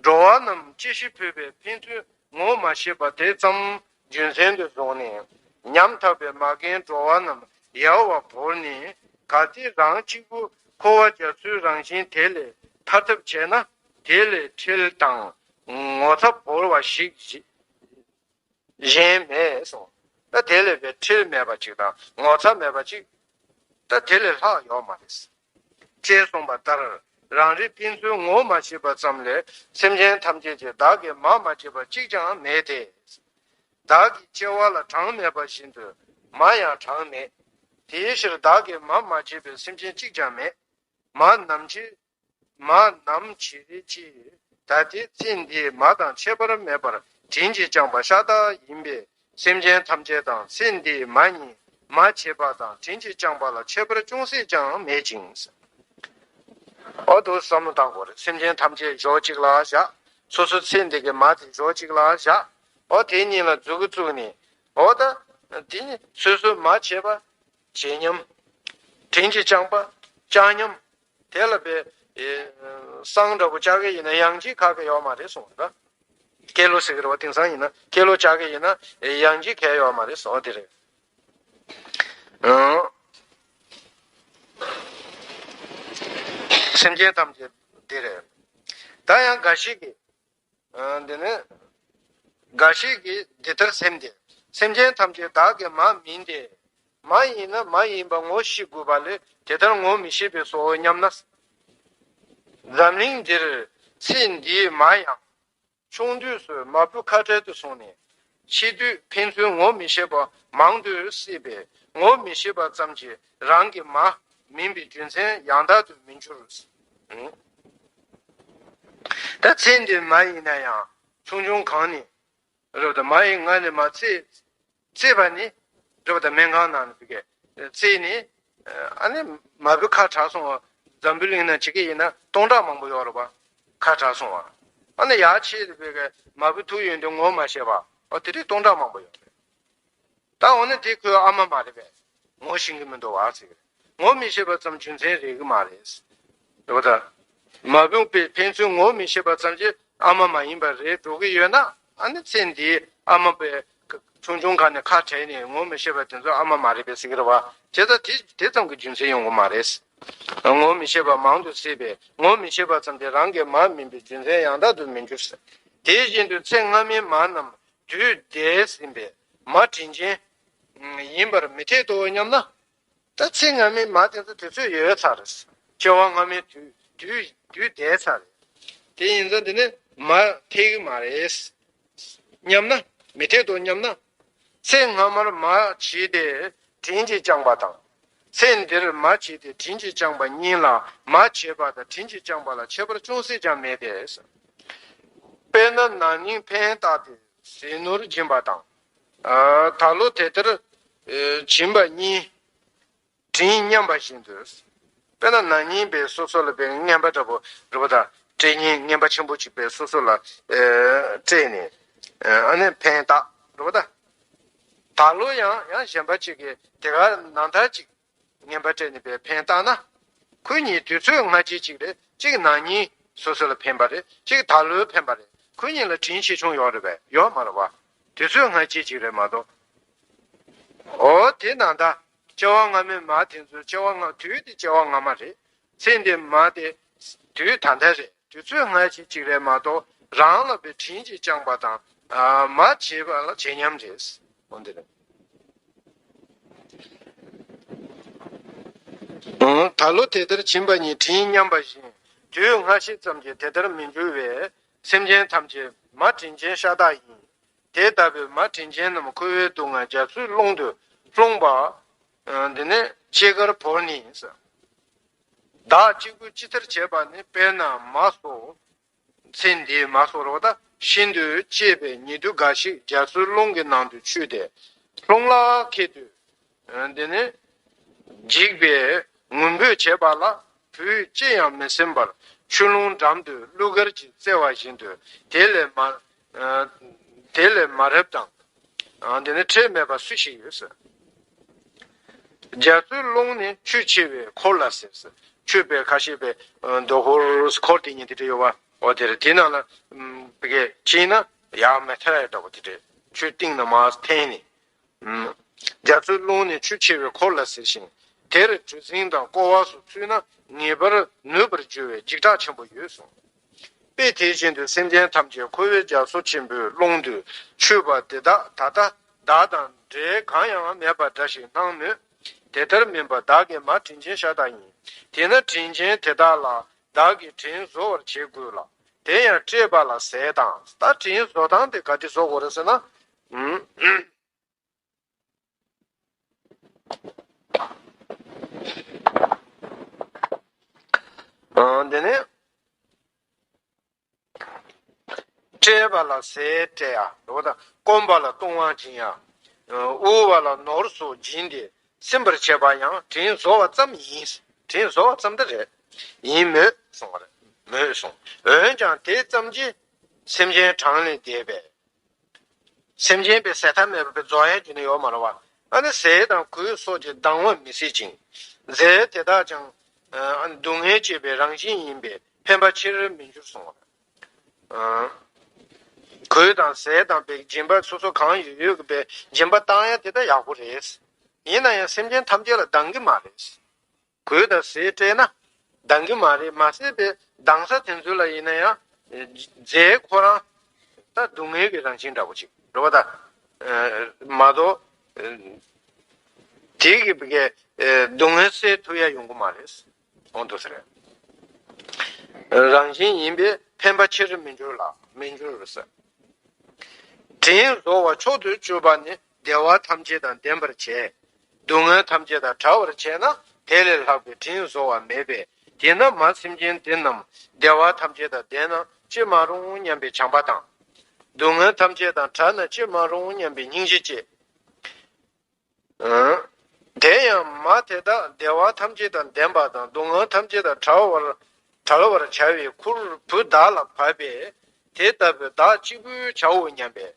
འགྲོ་བ་རྣམས་སྐྱེ་ཤི་འཕོས་པའི་ཕན་ཚུན་ངོ་མ་ཤེས་པ་དེ་ཙམ་རྒྱུ་མཚན་དུ་བཟུང་ནས་ཉམ་ཐག་པའི་མ་རྒན་འགྲོ་བ་རྣམས་ཡལ་བར་བོར་ནས། གལ་ཏེ་རང་གཅིག་པུ་འཁོར་བ་རྒྱ་མཚོའི་རང་བཞིན་དེ་ལས་ཐར་ཐབས་བྱས་ན། དེ་ལས་འཁྲུལ་དང་ངོ་ཚ་བོར་བ་ཞིག་གཞན་མེད་གསུངས། ད་དེ་ལས་པའི་འཁྲུལ་མེད་པ་ཅིག་དང་ངོ་ཚ་མེད་པ་ཅིག་ད་དེ་ལས་ལྷག་ཡོད་མ་རེད། ཅེས་གསུངས་པ་ལྟར། རང་རིག་ཕན་ཚུན་ངོ་མ་ཤེས་པ་ཙམ་ལས་སེམས་ཅན་ཐམས་ཅད་ཀྱིས་བདག་གི་མ་མ་བྱས་པ་གཅིག་ཀྱང་མེད་དེ། བདག་གི་སྐྱེ་བ་ལ་གྲངས་མེད་པ་བཞིན་དུ་མ་ཡང་གྲངས་མེད། དེའི་ཕྱིར་བདག་གི་མ་མ་བྱས་པའི་སེམས་ཅན་གཅིག་ཀྱང་མེད། མ་ནམ་འཆི། མ་ནམ་འཆི་རེ་ཅི། ད་ལྟའི་ཚེ་འདིའི་མ་དང་ཁྱད་པར་མེད་པར་དྲིན་གྱིས་བསྐྱངས་པ་ཤ་སྟག་ཡིན་པས། སེམས་ཅན་ཐམས་ཅད་དང་ཚེ་འདིའི་མ་ཉིད་མ་བྱས་པ་དང་དྲིན་གྱིས་བསྐྱངས་པ་ལ་ཁྱད་པར་ཅུང་ཟད་ཀྱང་མེད་ཅིང་། འོ་དུ་བསམ་བློ་བཏང་དགོས་རེད། སེམས་ཅན་ཐམས་ཅད་ཞོག་གཅིག་ལ་བཞག་སོ་སོ་ཚེ་འདི་གི་མ་དེ་ཞོག་གཅིག་ལ་བཞག་འོ་དེ་གཉིས་ལ་མཛུ་གུ་བཙུགས་ནས། འོ་ད་དེ་ནི་སོ་སོའི་མ་བྱས་པ་བྱེད་སྙམ། དྲིན་གྱིས་བསྐྱངས་པ་བསྐྱང་སྙམ། དེ་ལ་པའི་ཨེ་བསང་འདྲ་པོ་བཅའ་གི་ཡིན་ན་ཡང་ཅིག་ཁག་གི་ཡོད་མ་རེད་གསུངས་པ་འདྲ། ཁེ་ལོ་ཟེར་གི་རེད་བ། དེང་སང་ཡིན་ན་ཁེ་ལོ་བཅའ་གི་ཡིན་ན་ཡང་ཅིག་ཁེ་ཡོད་མ་རེད་གསུངས་པ་དེ་རེད། ཨང་། སེམས་ཅན་ཐམས་ཅད་དེ་རེད། ད་ཡང་འགའ་ཞིག་གིས། ཨ། འདི་ནི། འགའ་ཞིག་གིས་འདི་ལྟར་སེམས་ཏེ། སེམས་ཅན་ཐམས་ཅད་བདག་གི་མ་མིན་ཏེ། མ་ཡིན་ན་མ་ཡིན་པ་ངོ་ཤེས་དགོས་པ་ལས་དེ་ལྟར་ངོ་མི་ཤེས་པས་སོ་སྙམ་ན། འཛམ་གླིང་འདིར་ཚེ་འདིའི་མ་ཡང་། ཆུང་དུས་སུ་མ་བུ་ཁ་བྲལ་དུ་སོང་ནས། ཤི་དུས་ཕན་ཚུན་ངོ་མི་ཤེས་པ་མང་དུ་སྲིད་པས་ངོ་མི་ཤེས་པ་ཙམ་གྱིས་རང་གི་མ་མིན་པའི་རྒྱུ་མཚན་ཡང་དག་ཏུ་མི་འགྱུར། ད་ཚེ་འདིའི་མ་ཡིན་ན་ཡང་ཆུང་ཆུང་གང་ནས་རེད་པ། ད་མ་ཡི་མངལ་ནས་མར་བཙས་བཙས་པ་ནི་རེད་པ། ད་སྨན་ཁང་ནང་ནས་བཙས་ནས་ཨ་ནི་མ་བུ་ཁ་བྲལ་སོང་བ། འཛམ་བུ་གླིང་ན་བྱེད་ཀྱི་ཡིན་ན་སྟོང་ཕྲག་མང་པོ་ཡོད་རེད་པ། ཁ་བྲལ་སོང་བ། ཨ་ནི་ཡར་ཆེད་དུ་བོད་ཀྱི་མ་བུ་ཐུག་ཡོང་དུས་ངོ་མ་ཤེས་པ། ཨོ་དེ་རིགས་སྟོང་ཕྲག་མང་པོ་ཡོད་རེད། ད་འོ་ན་དེ་ཁོའི་ཨ་མ་མ་རེད་པས། ངོ་ཤེས་ཀྱི་མི་འདུག་བ་ཟེར་གི་རེད། ངོ་མི་ཤེས་པ་ཙམ་རྒྱུ་མཚན་རེད་གི་མ་རེད། རེད་པ་ད། མ་བུ་པས་ཕན་ཚུན་ངོ་མི་ཤེས་པ་ཙམ་གྱིས་ཨ་མ་མ་ཡིན་པ་རེད་འགྲོ་གི་ཡོད་ན། ཨ་ནི་ཚེ་འདིའི་ཨ་མ་པས་ཆུང་ཆུང་ག་ནས་ཁ་བྲལ་ནས་ངོ་མི་ཤེས་པ་དེ་ཚོ་ཨ་མ་མ་རེད་པས་ཟེར་གི་རེད་བ། བྱས་ཙང་དེ་དེ་ཙམ་གྱི་རྒྱུ་མཚན་ཡོང་གི་མ་རེད། ངོ་མི་ཤེས་པ་མང་དུ་སྲིད་པས་ངོ་མི་ཤེས་པ་ཙམ་གྱིས་རང་གི་མ་མིན་པའི་རྒྱུ་མཚན་ཡང་དག་ཏུ་མི་འགྱུར། དེ་བཞིན་དུ་ཚེ་སྔ་མའི་མ་རྣམས་དུས་འདས་ཟིན་པས་མ་དྲིན་ཅན་ཡིན་པར་མི་འཐད་དོ་སྙམ་ན། ད་ཚེ་སྔ་མའི་མ་དེ་ཚོ་དུས་ཚོད་ཡོལ་ཚར་རེད། སྐྱེ་བ་སྔ་མའི་དུས་དུས་དུས་འདས་ཚར་རེད། དེ་ཡིན་ཙང་དེ་ནི་མ་འཐད་གི་མ་རེད་སྙམ་ན། མི་འཐད་དོ་སྙམ་ན། ཚེ་སྔ་མར་མ་བྱས་ཏེ་དྲིན་གྱིས་བསྐྱངས་པ་དང་། ཚེ་འདིར་མ་བྱས་ཏེ་དྲིན་གྱིས་བསྐྱངས་པ་གཉིས་ལ་མ་བྱས་པ་དང་དྲིན་གྱིས་བསྐྱངས་པ་ལ་ཁྱད་པར་ཅུང་ཟད་ཀྱང་མེད་པས། དཔེར་ན་ནང་སྙིང་འཕེན་རྟགས་ཏེ་ཟས་ནོར་སྦྱིན་པ་དང་། ཨ། ད་ལོ་དེ་ལྟར་ཨེ་སྦྱིན་པ་གཉིས། དྲིན་མཉམ་པ་བཞིན་དུ། དཔེར་ན་ནང་སྙིང་པས་སོ་སོ་ལ་དཔེ་རྔན་པ་འདྲ་པོ་རེད་པ་ད། སྤྲད་རྔན་རྔན་པ་ཆེན་པོ་ཅིག་པས་སོ་སོ་ལ་ཨེ་སྤྲད་ནས། ཨ་ནི་འཕེན་རྟགས་རེད་པ་ད། ད་ལོ་ཡང་ཡང་གཞན་པ་ཅིག་གིས་དེ་ག་ནང་ལྟར་ཅིག་རྔན་པ་སྤྲད་ནས་པའི་འཕེན་བཏང་ན། ཁོ་གཉིས་དུས་ཚོད་སྔ་ཕྱི་གཅིག་རེད། གཅིག་ནང་ཉིན་སོ་སོ་ལ་འཕེན་པ་རེད། གཅིག་ད་ལོའི་འཕེན་པ་རེད། ཁོ་གཉིས་ལ་དྲིན་ཆེ་ཆུང་ཡོད་རེད་པས། ཡོད་མ་རེད་པ། དུས་ཚོད་སྔ་ཕྱི་གཅིག་རེད་མ་གཏོགས། འོ་དེ་ནང་ད། སྐྱེ་བ་སྔ་མའི་མ་དེ་ཚོའི་སྐྱེ་བ་སྔ་དུས་དེ་སྐྱེ་བ་སྔ་མ་རེད། ཚེ་འདི་མ་དེ་དུས་ད་ལྟ་རེད། དུས་ཚོད་སྔ་ཕྱི་གཅིག་རེད་མ་གཏོགས། རང་ལ་པའི་དྲིན་གྱིས་བསྐྱངས་པ་དང་། ཨ། མ་བྱས་པ་ལ་བྱེད་མཉམ་རེད། འོ་འདི་རེད། ད་ལོ་དེ་ལྟར་བྱིན་པ་ཉིད་དྲིན་མཉམ་པ་བཞིན། དུས་སྔ་ཕྱི་ཙམ་གྱིས་དེ་ལྟར་མི་འགྱུར་བས། སེམས་ཅན་ཐམས་ཅད་མ་དྲིན་ཅན་ཤ་སྟག་ཡིན། དེ་ལྟ་བུའི་མ་དྲིན་ཅན་རྣམས་འཁོར་བའི་སྡུག་བསྔལ་རྒྱ་མཚོའི་ཀླུང་དུ་ལྷུང་བ། འདི་ནི་ཅི་དགར་བོར་ནས། བདག་གཅིག་པུས་ཅི་ལྟར་བྱས་པ་ནི། དཔེར་ན་མ་སོ། ཚེ་འདིའི་མ་སོ་རོ་ད་ཤིན་ཏུ་གཅེས་པའི་ཉེ་དུ་འགའ་ཞིག་རྒྱ་མཚོའི་ཀླུང་གི་ནང་དུ་ཆུད་དེ། ལྷུང་ལ་ཁད་དུ། འདི་ནི་འཇིགས་པའི་ངུ་འབོད་བྱེད་པ་ལ། བུས་ཅི་ཡང་མི་སེམས་པར་ཆུ་ཀླུང་འགྲམ་དུ་གླུ་གར་གྱིས་རྩེ་བ་བཞིན་དུ། དེ་ལས་མ། དེ་ལས་མ་རབ་དང་། འདི་ནི་ཁྲེལ་མེད་པ་སུ་ཞིག་ཡོད་ཟེར། རྒྱ་མཚོའི་ཀླུང་ནི་ཆུ་ཆེ་བའི་འཁོར་ལ་ཟེར། ཆུ་པའི་ཁ་ཤས་པའི་རྡོ་ཧོར་འཁོར་དེ་ཉིད་དེ་འདྲ་ཡོད་པ། འོ་དེ་རེད། དེ་ནང་ལ་བི་གས་ཕྱིན་ན་ཡར་མེ་ཐར་ཡ་འདྲ་པོ་དེ་འདྲས་ཆུ་གཏིང་ན་མར་འཐེན་ནས། རྒྱ་མཚོའི་ཀླུང་ནི་ཆུ་ཆེ་བའི་འཁོར་ལ་ཟེར་ཞིང་། དེར་གྲུ་གཟིངས་དང་ཀོ་བ་སོགས་ཚུད་ན་ངེས་པར་ནུབ་པར་འགྱུར་བའི་འཇིགས་སྐྲག་ཆེན་པོ་ཡོད་གསུངས། དཔེ་དེ་བཞིན་དུ་སེམས་ཅན་ཐམས་ཅད་འཁོར་བའི་རྒྱ་མཚོ་ཆེན་པོའི་ཀླུང་དུ་ཆུད་པ་འདི་དག་ད་ལྟ་བདག་དང་འབྲལ་གང་ཡང་མེད་པ་འདྲ་ཞིག་སྣང་མོད། དེ་ལྟར་མིན་པ་བདག་གི་མ་དྲིན་ཅན་ཤ་སྟག་ཡིན། དེས་ན་དྲིན་ཅན་དེ་དག་ལ་བདག་གིས་དྲིན་གཟོ་བར་བྱེད་དགོས་ལ། དེ་ཡང་སྤྲད་པ་ལ་ཟས་དང་། ད་དྲིན་གཟོ་སྟངས་དེ་ག་དེ་བཟོ་དགོས་རེད་ཟེར་ན། ཨང་། དེ་ནས་སྤྲད་པ་ལ་ཟས་སྤྲད་ཡ། འོ་ད་སྐོམ་པ་ལ་བཏུང་བ་སྦྱིན་ཡ། དབུལ་བ་ལ་ནོར་སོགས་སྦྱིན་ཏེ་ཟིན་པར་བྱེད་པ་ཡང་དྲིན་གཟོ་བ་ཙམ་ཡིན། དྲིན་གཟོ་བ་ཙམ་དེ་རེད། ཡིན་མོད་གསུངས་པ་རེད། མོད་གསུངས། འོན་ཀྱང་དེ་ཙམ་གྱིས་སེམས་ཅན་གྲངས་ལས་འདས་པས། སེམས་ཅན་པའི་ཟད་མཐའ་མེད་པའི་རྫོགས་ཡས་ཀྱི་ནི་ཡོད་མ་རེད་བ། ཨ་ནི་ཟས་དང་གོས་སོགས་ཀྱིས་ལྡང་བ་མི་སྲིད་ཅིང་། རྫས་དེ་དག་ཀྱང་ཨ་ནི་སྡུག་བསྔལ་སྐྱེད་པའི་རང་བཞིན་ཡིན་པས་ཕན་པ་ཆེར་མི་འགྱུར་གསུངས་པ། ཨ། གོས་དང་ཟས་དང་པའི་སྦྱིན་པ་སོ་སོ་གང་ཡོད་ཡོད་ཀྱི་པའི་སྦྱིན་པ་བཏང་ཡ་དེ་ད་ཡག་པོ་རེད། ཡིན་ན་ཡང་སེམས་ཅན་ཐམས་ཅད་ལ་ལྡང་གི་མ་རེད། གོས་དང་ཟས་སྤྲད་ན་ལྡང་གི་མ་རེད། མ་ཟད་པའི་ལྡང་ས་དེ་ཚོ་ལ་ཡིན་ན་ཡང་རྫས་ཁོ་རང་ད་སྡུག་བསྔལ་གྱི་རང་བཞིན་འདྲ་པོ་ཅིག་རེད་བ་ད། མ་གཏོགས་དེ་གི་བི་གའི་སྡུག་བསྔལ་སེལ་ཐུབ་ཡ་ཡོང་གི་མ་རེད། འོང་འདུག་ཟེར། རང་བཞིན་ཡིན་པས་ཕན་པ་ཆེར་མི་འགྱུར་ལ། མི་འགྱུར་ཟེར། དྲིན་གཟོ་བ་མཆོག་ཏུ་གྱུར་པ་ནི་བདེ་བ་ཐམས་ཅད་དང་ལྡན་པར་བྱས། སྡུག་བསྔལ་ཐམས་ཅད་དང་བྲལ་བར་བྱས་ན་དེ་ལས་ལྷག་པའི་དྲིན་གཟོ་བ་མེད་པས། དེས་ན་མ་སེམས་ཅན་འདི་རྣམས་བདེ་བ་ཐམས་ཅད་དང་ལྡན་ན་ཅི་མ་རུང་སྙམ་པའི་བྱམས་པ་དང་། སྡུག་བསྔལ་ཐམས་ཅད་དང་བྲལ་ན་ཅི་མ་རུང་སྙམ་པའི་སྙིང་རྗེ་བསྐྱེད། དེ་ཡང་མ་དེ་དག་བདེ་བ་ཐམས་ཅད་དང་ལྡན་པ་དང་སྡུག་བསྔལ་ཐམས་ཅད་དང་བྲལ་བར་བྲལ་བར་བྱ་བའི་ཁུར་བུ་བདག་ལ་བབས་པས། དེ་ལྟ་བུའི་བདག་གཅིག་པུས་བྱའོ་སྙམ་པས།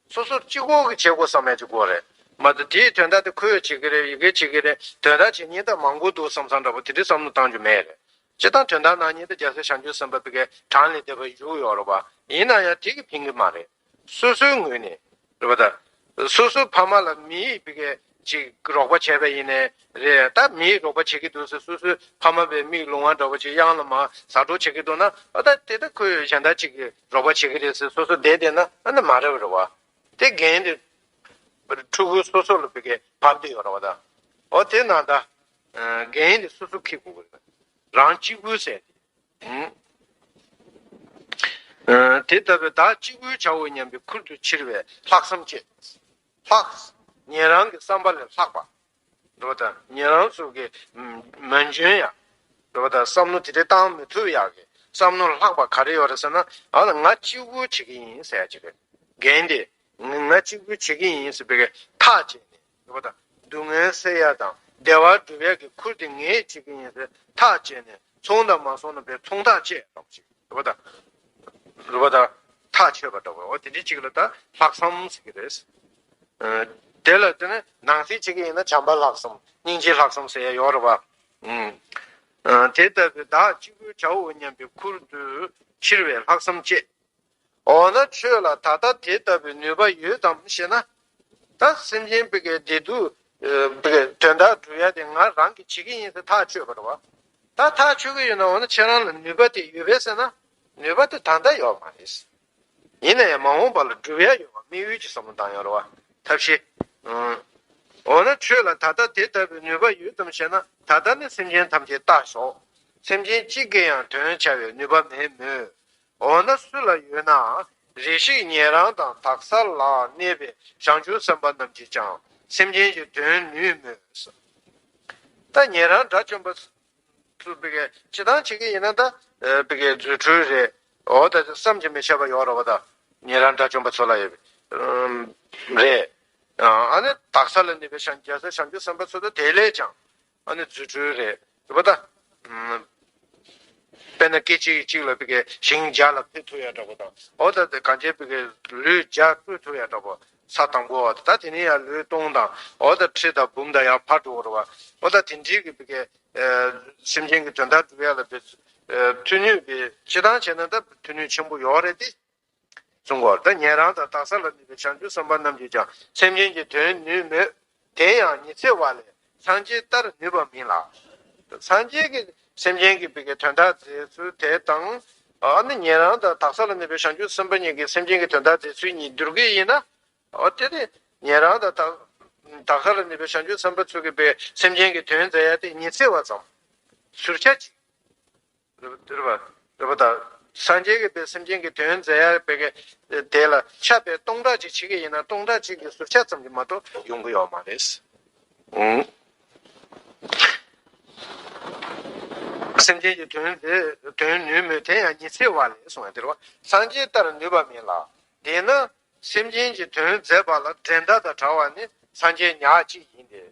སོ་སོར་གཅིག་པོ་གིས་བྱེད་དགོས་བསམ་ཡ་གཅིག་པོ་རེད་མ་གཏོགས། དེའི་དོན་དག་དེ་ཁོས་བྱེད་ཀྱི་རེད། ཡི་གེ་བྱེད་ཀྱི་རེད། དོན་དག་བྱེད་མཁན་ད་མང་པོ་འདུག་བསམ་བསམ་འདྲ་པོ་དེ་འདྲའི་བསམ་བློ་བཏང་རྒྱུ་མེད་རེད། སྤྱིར་བཏང་དོན་དག་གནང་མཁན་དེ་རྒྱལ་སྲས་བྱང་ཆུབ་སེམས་དཔའ་བི་གའི་གྲངས་ལས་འདས་པ་བཞུགས་ཡོད་རེད་པ། ཡིན་ན་ཡང་དེ་གིས་ཕན་གྱི་མ་རེད། སོ་སོའི་ངོས་ནས་རེད་པ་ད། སོ་སོའི་ཕ་མ་ལ་མིའི་བི་གའི་ཅིག་རོགས་པ་བྱས་པ་ཡིན་ནའི་རེད། ད་མིའི་རོགས་པ་བྱེད་ཀྱི་འདུག་ཟེར་སོ་སོའི་ཕ་མ་པའི་མིག་ལོང་བ་འདྲ་པོ་ཅིག་གཡང་ལ་མར་ཟ་འཕྲོག་བྱེད་ཀྱི་འདུག་ན། ཨ་ད་དེ་ད་ཁོས་གཞན་དག་ཅིག་གི་རོགས་པ་བྱེད་ཀྱི་རེད་ཟེར་སོ་སོ་བསྡད་བསྡད་ན་ཨ་ནི་མ་རེད་པ་རེད་པ། དེ་འགན་དེ་ཕྲུ་གུ་སོ་སོ་ལ་བི་གའི་བབས་བསྡད་ཡོད་རེད་པ་ད། འོ་དེ་ན་ད། འགན་དེ་སོ་སོ་འཁྱེར་དགོས་ཀྱི་རེད། རང་གཅིག་པུས་ཟེར་ཏེ། དེ་ལྟ་བུའི་བདག་གཅིག་པུས་བྱའོ་སྙམ་པའི་ཁུར་དུ་འཁྱེར་བའི་ལྷག་བསམ་བསྐྱེད། ལྷག་ཉན་རང་གི་བསམ་པ་ལས་ལྷག་པ། འགྲོ་དང་ཉན་རང་སོགས་ཀྱི་མ་འཇོན་ཡང་། འགྲོ་དང་བསམ་བློ་དེ་འདྲ་བཏང་མི་ཐུབ་ཡག་གི་ བསམ་མནོ་ལྷག་པ་ག་རེ་ཡོད་རེད་ཟེར་ན། ཨ་ལ་ང་གཅིག་པུ་བྱེད་ཀྱི་ཡིན་ཟེར་ཡ་ཅིག་རེད། རྒན་དེ་ང་ང་གཅིག་པུ་བྱེད་ཀྱི་ཡིན་ཟེར་བའི་ཐག་བཅད་ནས་རེད་པ། ད་སྡུག་བསྔལ་སེལ་ཡ་དང་བདེ་བ་སྒྲུབ་ཡ་གི་ཁུར་དེ་ངས་བྱེད་ཀྱི་ཡིན་ཟེར་ཐག་བཅད་ནས། ཚོང་དང་མ་སོང་ན་པའི་ཚོང་ཐག་བཅད་རོགས་ཅིག་རེད་པ། ད་རེད་པ། ད་ཐག་ཆོད་པ་འདྲ་བོ། འོ་དེ་འདྲའི་ཅིག་ལ་ད་ལྷག་བསམ་ཟེར་གྱི་རེད། ཨ། དེ་ལ་དེ་ནི་ནང་གསེས་བྱེད་ཀྱི་ཡིན་ན་བྱམས་པ་ལྷག་བསམ། སྙིང་རྗེ་ལྷག་བསམ་ཟེར་ཡ་ཡོད་རེད་པ། ཨུམ། ཨ། དེ་ལྟ་བུའི་བདག་གཅིག་པུས་བྱའོ་སྙམ་པའི་ཁུར་དུ་འཆིར་བའི་ལྷག་བསམ་བསྐྱེད། འོ་ན་ཁྱོད་ལ་ད་ལྟ་དེ་ལྟ་བུའི་ནུས་པ་ཡོད་དམ་ཞེ་ན། ད་སེམས་ཅན་པའི་གི་བདེ་སྡུག་ཨ། པའི་གི་དོན་དག་སྒྲུབ་ཡ་དེ་ང་རང་གིས་བྱེད་ཀྱི་ཡིན་ཟེར་ཐག་ཆོད་པ་རེད་པ། ད་ཐག་ཆོད་ཀྱི་ཡོད་ན། འོ་ན་ཁྱེད་རང་ལ་ནུས་པ་དེ་ཡོད་པས་ཟེར་ན། ནུས་པ་དེ་ད་ལྟ་ཡོད་མ་རེད། ཡིན་ན་ཡང་མ་འོངས་པ་ལ་སྒྲུབ་ཡ་ཡོད་པ། དམིགས་ཡུལ་གྱི་བསམ་བློ་བཏང་ཡ་རེད་པ། ཐབས་ཤེས། ཨང་། འོ་ན་ཁྱོད་ལ་ད་ལྟ་དེ་ལྟ་བུའི་ནུས་པ་ཡོད་དམ་ཞེ་ན། ད་ལྟ་ནི་སེམས་ཅན་ཐམས་ཅད་ལྟ་ཞོག། སེམས་ཅན་གཅིག་གི་ཡང་དོན་བྱ་བའི་ནུས་པ་མེད་མོད། འོ་ན་སུ་ལ་ཡོད་ན། རེ་ཞིག་ཉན་རང་དང་དག་ས་ལ་གནས་པའི་བྱང་ཆུབ་སེམས་དཔའ་རྣམས་ཀྱིས་ཀྱང་སེམས་ཅན་གྱི་དོན་ནུས་མོད། ད་ཉན་རང་དགྲ་བཅོམ་པ་ཚོ་བི་གའི་སྤྱི་བཏང་བྱེད་ཀྱི་ཡིན་ན། ད་བི་གའི་རྫུ་འཕྲུལ་རེད། འོ་ད་བསམ་གྱིས་མི་ཁྱབ་པ་ཡོད་རེད་པ། ད་ཉན་རང་དགྲ་བཅོམ་པ་ཚོ་ལ་ཡོད་པའི་རེད། ཨ་ནི་དག་ས་ལ་གནས་པའི་བྱང་རྒྱལ་སྲས་བྱང་ཆུབ་སེམས་དཔའ་ཚོ་ད་དེ་ལས་ཀྱང་ཨ་ནི་རྫུ་འཕྲུལ་རེད། རེད་པ། ད་དཔེར་ན་སྐད་ཅིག་གཅིག་ལ་བི་གའི་ཞིང་བརྒྱ་ལ་འཕུར་ཐུབ་ཡ་འདྲ་པོ་དང་། འོ་ད་གང་ཅི་བི་གའི་ལུས་བརྒྱ་བཀོལ་ཐུབ་ཡ་འདྲ་པོ། ས་དང་པོ་བ་ད་དེ་ནས་ཡང་ལུས་སྟོང་དང་། འོ་ད་ཁྲི་དང་འབུམ་དང་ཡང་འཕར་འགྲོ་གི་རེད་པ། འོ་ད་དེ་འདྲའི་གི་བི་གའི་ཨ། སེམས་ཅན་གྱི་དོན་དག་སྒྲུབ་ཡ་ལ་བི་ཨ། མཐུ་ནུས་པའི་སྤྱི་བཏང་བྱས་ན་ད་མཐུ་ནུས་ཆེན་པོ་ཡོད་རེད་དེ། གསུང་གོ། ད་ཉན་རང་དང་དག་ས་ལ་གནས་པའི་བྱང་ཆུབ་སེམས་དཔའ་རྣམས་ཀྱིས་ཀྱང་སེམས་ཅན་གྱི་དོན་ནུས་མོད། དེ་ཡང་ཉི་ཚེ་བ་ལས་སངས་རྒྱས་ལྟར་ནུས་པ་མིན་ལ། སངས་རྒྱས་ཀྱིས་སེམས་ཅན་གྱི་བི་གའི་དོན་དག་མཛད་ཚུལ་དེ་དང་། ཨ་ནི་ཉན་རང་དང་དག་ས་ལ་གནས་པའི་བྱང་ཆུབ་སེམས་དཔའ་གཉིས་ཀྱིས་སེམས་ཅན་གྱི་དོན་དག་མཛད་ཚུལ་གཉིས་བསྡུར་གྱི་ཡིན་ན། འོ་དེ་ནི་ཉན་རང་དང་དག་དག་ས་ལ་གནས་པའི་བྱང་ཆུབ་སེམས་དཔའ་ཚོ་གིས་བི་སེམས་ཅན་གྱི་དོན་མཛད་ཡ་དེ་ཉི་ཚེ་བ་ཙམ། ཟུར་ཆ་གཅིག་རེད་པ། རེད་པ། ད་སངས་རྒྱས་ཀྱིས་བི་སེམས་ཅན་གྱི་དོན་མཛད་ཡ་བི་གའི་དེ་ལ་ཆ་བི་སྟོང་ཕྲག་གཅིག་བྱེད་ཀྱི་ཡིན་ན། སྟོང་ཕྲག་གཅིག་གི་ཟུར་ཆ་ཙམ་གྱིས་མ་གཏོགས་ཡོང་གི་ཡོད་མ་རེད། ཨང་། སེམས་ཅན་གྱི་དོན་དེ་དོན་ནུས་མོད། དེ་ཡང་ཉི་ཚེ་བ་ལས་གསུངས་ཡ་དེ་རེད་པ། སངས་རྒྱས་ལྟར་ནུས་པ་མིན་ལ། དེས་ན་སེམས་ཅན་གྱི་དོན་མཛད་པ་ལ་འགྲན་ཟླ་དང་བྲལ་བ་ནི་སངས་རྒྱས་ཉག་གཅིག་ཡིན་ཏེ།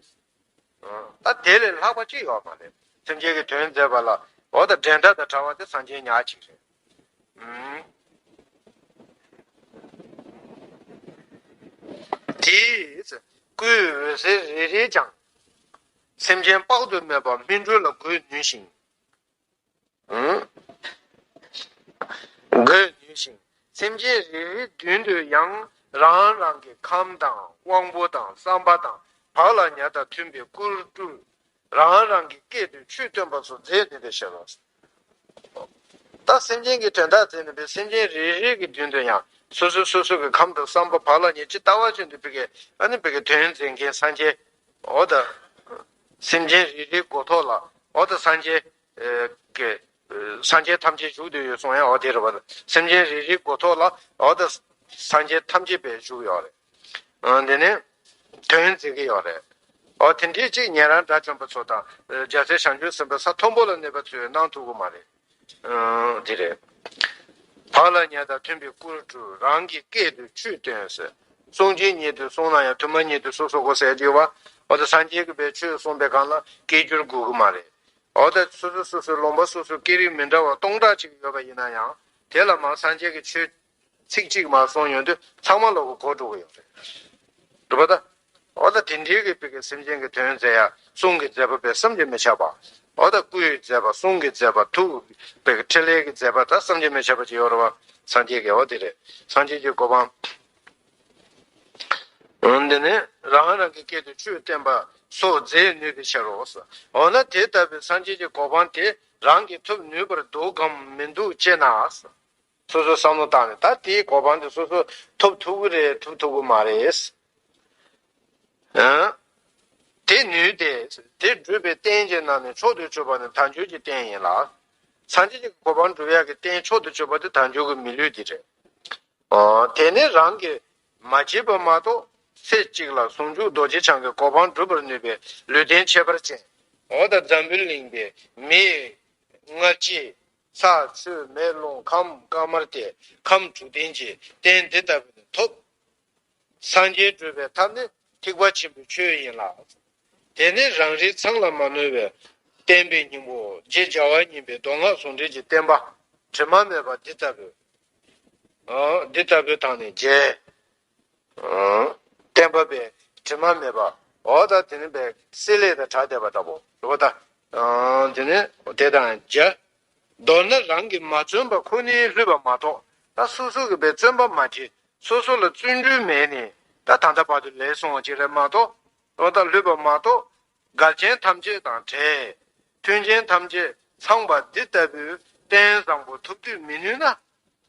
ད་དེ་ལས་ལྷག་པ་ཅིག་ཡོད་མ་རེད། སེམས་ཅན་གྱི་དོན་མཛད་པ་ལ། འོ་ད་འགྲན་ཟླ་དང་བྲལ་བ་དེ་སངས་རྒྱས་ཉག་གཅིག་རེད། ཨང་། དེས་སྐུའི་འོད་ཟེར་རེ་རེས་ཀྱང་། སེམས་ཅན་དཔག་ཏུ་མེད་པ་སྨིན་གྲོལ་ལ་འགོད་ནུས་ཤིང་། ཨང་། འགོད་ནུས་ཤིང་། སེམས་ཅན་རེ་རེའི་མདུན་དུ་ཡང་རང་རང་གི་ཁམས་དང་དབང་པོ་དང་བསམ་པ་དང་བག་ལ་ཉལ་དང་མཐུན་པའི་སྐུར་སྤྲུལ། རང་རང་གི་སྐད་དུ་ཆོས་སྟོན་པ་སོགས་མཛད་ནུས་པའི་ཕྱིར་རོ། ད་སེམས་ཅན་གྱི་དོན་དག་མཛད་ནུས་པའི་སེམས་ཅན་རེ་རེ་གི་མདུན་དུ་ཡང་སོ་སོ་སོ་སོ་གི་ཁམས་དང་བསམ་པ་བག་ལ་ཉལ་ཇི་ལྟ་བ་བཞིན་དུ་བི་གའི་ཨ་ནི་བི་གའི་དོན་མཛད་མཁན་སངས་རྒྱས། འོ་ད་སེམས་ཅན་རེ་རེའི་མགོ་ཐོག་ལ། འོ་ད་སངས་རྒྱས་ཀྱི་སངས་རྒྱས་ཐམས་ཅད་བཞུགས་བསྡད་ཡོད་གསུང་ཡ། འོ་དེ་རེད་པ། སེམས་ཅན་རེ་རེའི་མགོ་ཐོག་ལ་འོ་ད་སངས་རྒྱས་ཐམས་ཅད་པས་བཞུགས་ཡོད་རེད། ཨ། དེ་ནས་དོན་མཛད་ཀྱི་ཡོད་རེད། འོ་དེ་འདྲའི་ཅིག་ཉན་རང་དགྲ་བཅོམ་པ་ཚོ་དང་རྒྱལ་སྲས་བྱང་ཆུབ་སེམས་དཔའ་ས་མཐོན་པོ་ལ་གནས་པ་ཚོས་གནང་ཐུབ་ཀྱི་མ་རེད། ཨ། དེ་རེད། བག་ལ་ཉལ་དང་མཐུན་པའི་སྐུར་སྤྲུལ། རང་གི་སྐད་དུ་ཆོས་སྟོན་ཟེར། གསུང་ཆོས་ཉིད་དུ་གསུངས་ན་ཡང་དུ་མ་ཉིད་དུ་སོ་སོ་གོ་ཟེར་དུས་བ། འོ་ད་སངས་རྒྱས་ཀྱིས་པའི་ཆོས་གསུངས་པའི་སྒང་ལ་སྐད་སྒྱུར་དགོས་ཀྱི་མ་རེད། འོ་ད་སོ་སོ་སོ་སོའི་ལུང་པ་སོ་སོའི་སྐད་རིགས་མི་འདྲ་བ་སྟོང་ཕྲག་ཅིག་ཡོད་པ་ཡིན་ན་ཡང་། དེ་ལ་མར་སངས་རྒྱས་ཀྱི་ཆོས་ཚིག་གཅིག་མར་གསུངས་ཡོང་དུས་ཚང་མ་ལོག་གི་གོ་འགྲོ་གི་ཡོད་རེད། རེད་པ། ད་འོ་ད་དེ་འདྲའི་གི་བི་གའི་སེམས་ཅན་གྱི་དོན་མཛད་ཡ། གསུང་གི་མཛད་པ་པའི་བསམ་གྱིས་མི་ཁྱབ་པ། འོ་ད་སྐུའི་མཛད་པ། གསུང་གི་མཛད་པ། ཐུགས་བི་གའི་ཕྲིན་ལས་ཀྱི་མཛད་པ། ད་བསམ་གྱིས་མི་ཁྱབ་པ་ཅིག་ཡོད་རེད་པ། སངས་རྒྱས་ཀྱི་འོ་དེ་རེད། སངས་རྒྱས་ཀྱི་གོ་འཕང་། འོ་འདི་ནི་རང་རང་གི་སྐད་དུ་ཆོས་བསྟན་པ་སོགས་མཛད་ནུས་པའི་ཕྱིར་རོ། འོ་ན་དེ་ལྟ་བུའི་སངས་རྒྱས་ཀྱི་གོ་འཕང་དེ་རང་གིས་ཐོབ་ནུས་པར་འདུག་གམ་མི་འདུག་ཅེ་ན། སོ་སོའི་བསམ་བློ་བཏང་ནས་ད་དེའི་གོ་འཕང་དེ་སོ་སོ་ཐོབ་ཐུབ་ཀྱི་རེད། ཐོབ་ཐུབ་ཀྱི་མ་རེད། ཨང་། དེ་ནུས་ཏེ། དེ་སྒྲུབ་པའི་རྟེན་གྱི་ནང་ནས་མཆོག་ཏུ་གྱུར་པ་ནི་དལ་འབྱོར་གྱི་རྟེན་ཡིན་ལ། སངས་རྒྱས་ཀྱི་གོ་འཕང་སྒྲུབ་ཡག་གི་རྟེན་མཆོག་ཏུ་གྱུར་པ་དེ་དལ་འབྱོར་གྱི་མི་ལུས་འདི་རེད། ཨོ། དེ་ནི་རང་གིས་མ་བྱས་པ་མ་གཏོགས་ཚེ་གཅིག་ལ་ཟུང་འཇུག་རྡོ་རྗེ་འཆང་གི་གོ་འཕང་སྒྲུབ་པར་ནུས་པའི་ལུས་རྟེན་ཁྱད་པར་ཅན། འོ་ད་འཛམ་བུ་གླིང་པའི་མི་ལྔ་བརྒྱ་ ཚ་ཆུ་མེ་རླུང་ཁམས་དཀར་དམར་ཏེ་ཁམས་དྲུག་ལྡན་གྱི་རྟེན་འདི་ལྟ་བུ་ནི་ཐོབ། སངས་རྒྱས་སྒྲུབ་པའི་ཐབས་ནི་ཐེག་པ་ཆེན་པོའི་ཆོས་ཡིན་ལ། དེ་ནི་རང་རིག་ཚང་ལ་མ་ནོར་བའི་བསྟན་པའི་སྙིང་པོ་རྗེ་བྱ་བ་གཉིས་པའི་མདོ་སྔགས་ཟུང་འབྲེལ་གྱི་བསྟན་པ་དྲི་མ་མེད་པ་འདི་ལྟ་བུ། འོ་འདི་ལྟ་བུ་དང་ནི་མཇལ། བསྟན་པ་པའི་དྲི་མ་མེད་པ། འོ་ད་དེ་ནི་པའི་བསྲེ་ལྷད་དང་བྲལ་བསྡད་པ་འདྲ་པོ་རེད་པ་ད། དེ་ནི་དེ་དང་མཇལ། མདོར་ན་རང་གིས་མ་བརྩོན་པ་ཁོ་ནའི་ལྷོད་པ་མ་གཏོགས། ད་སོ་སོ་གིས་པའི་བརྩོན་པ་མ་བྱས། སོ་སོ་ལ་བརྩོན་འགྲུས་མེད་ནས་ད་ད་ལྟ་བར་དུ་ལས་སོང་བ་ཅིག་རེད་མ་གཏོགས། འོ་ད་ལྷོད་པ་མ་གཏོགས། འགལ་རྐྱེན་ཐམས་ཅད་དང་བྲལ། མཐུན་རྐྱེན་ཐམས་ཅད་ཚང་བ་འདི་ལྟ་བུའི་རྟེན་བཟང་པོ་ཐོབ་དུས་མི་ནུས་ན།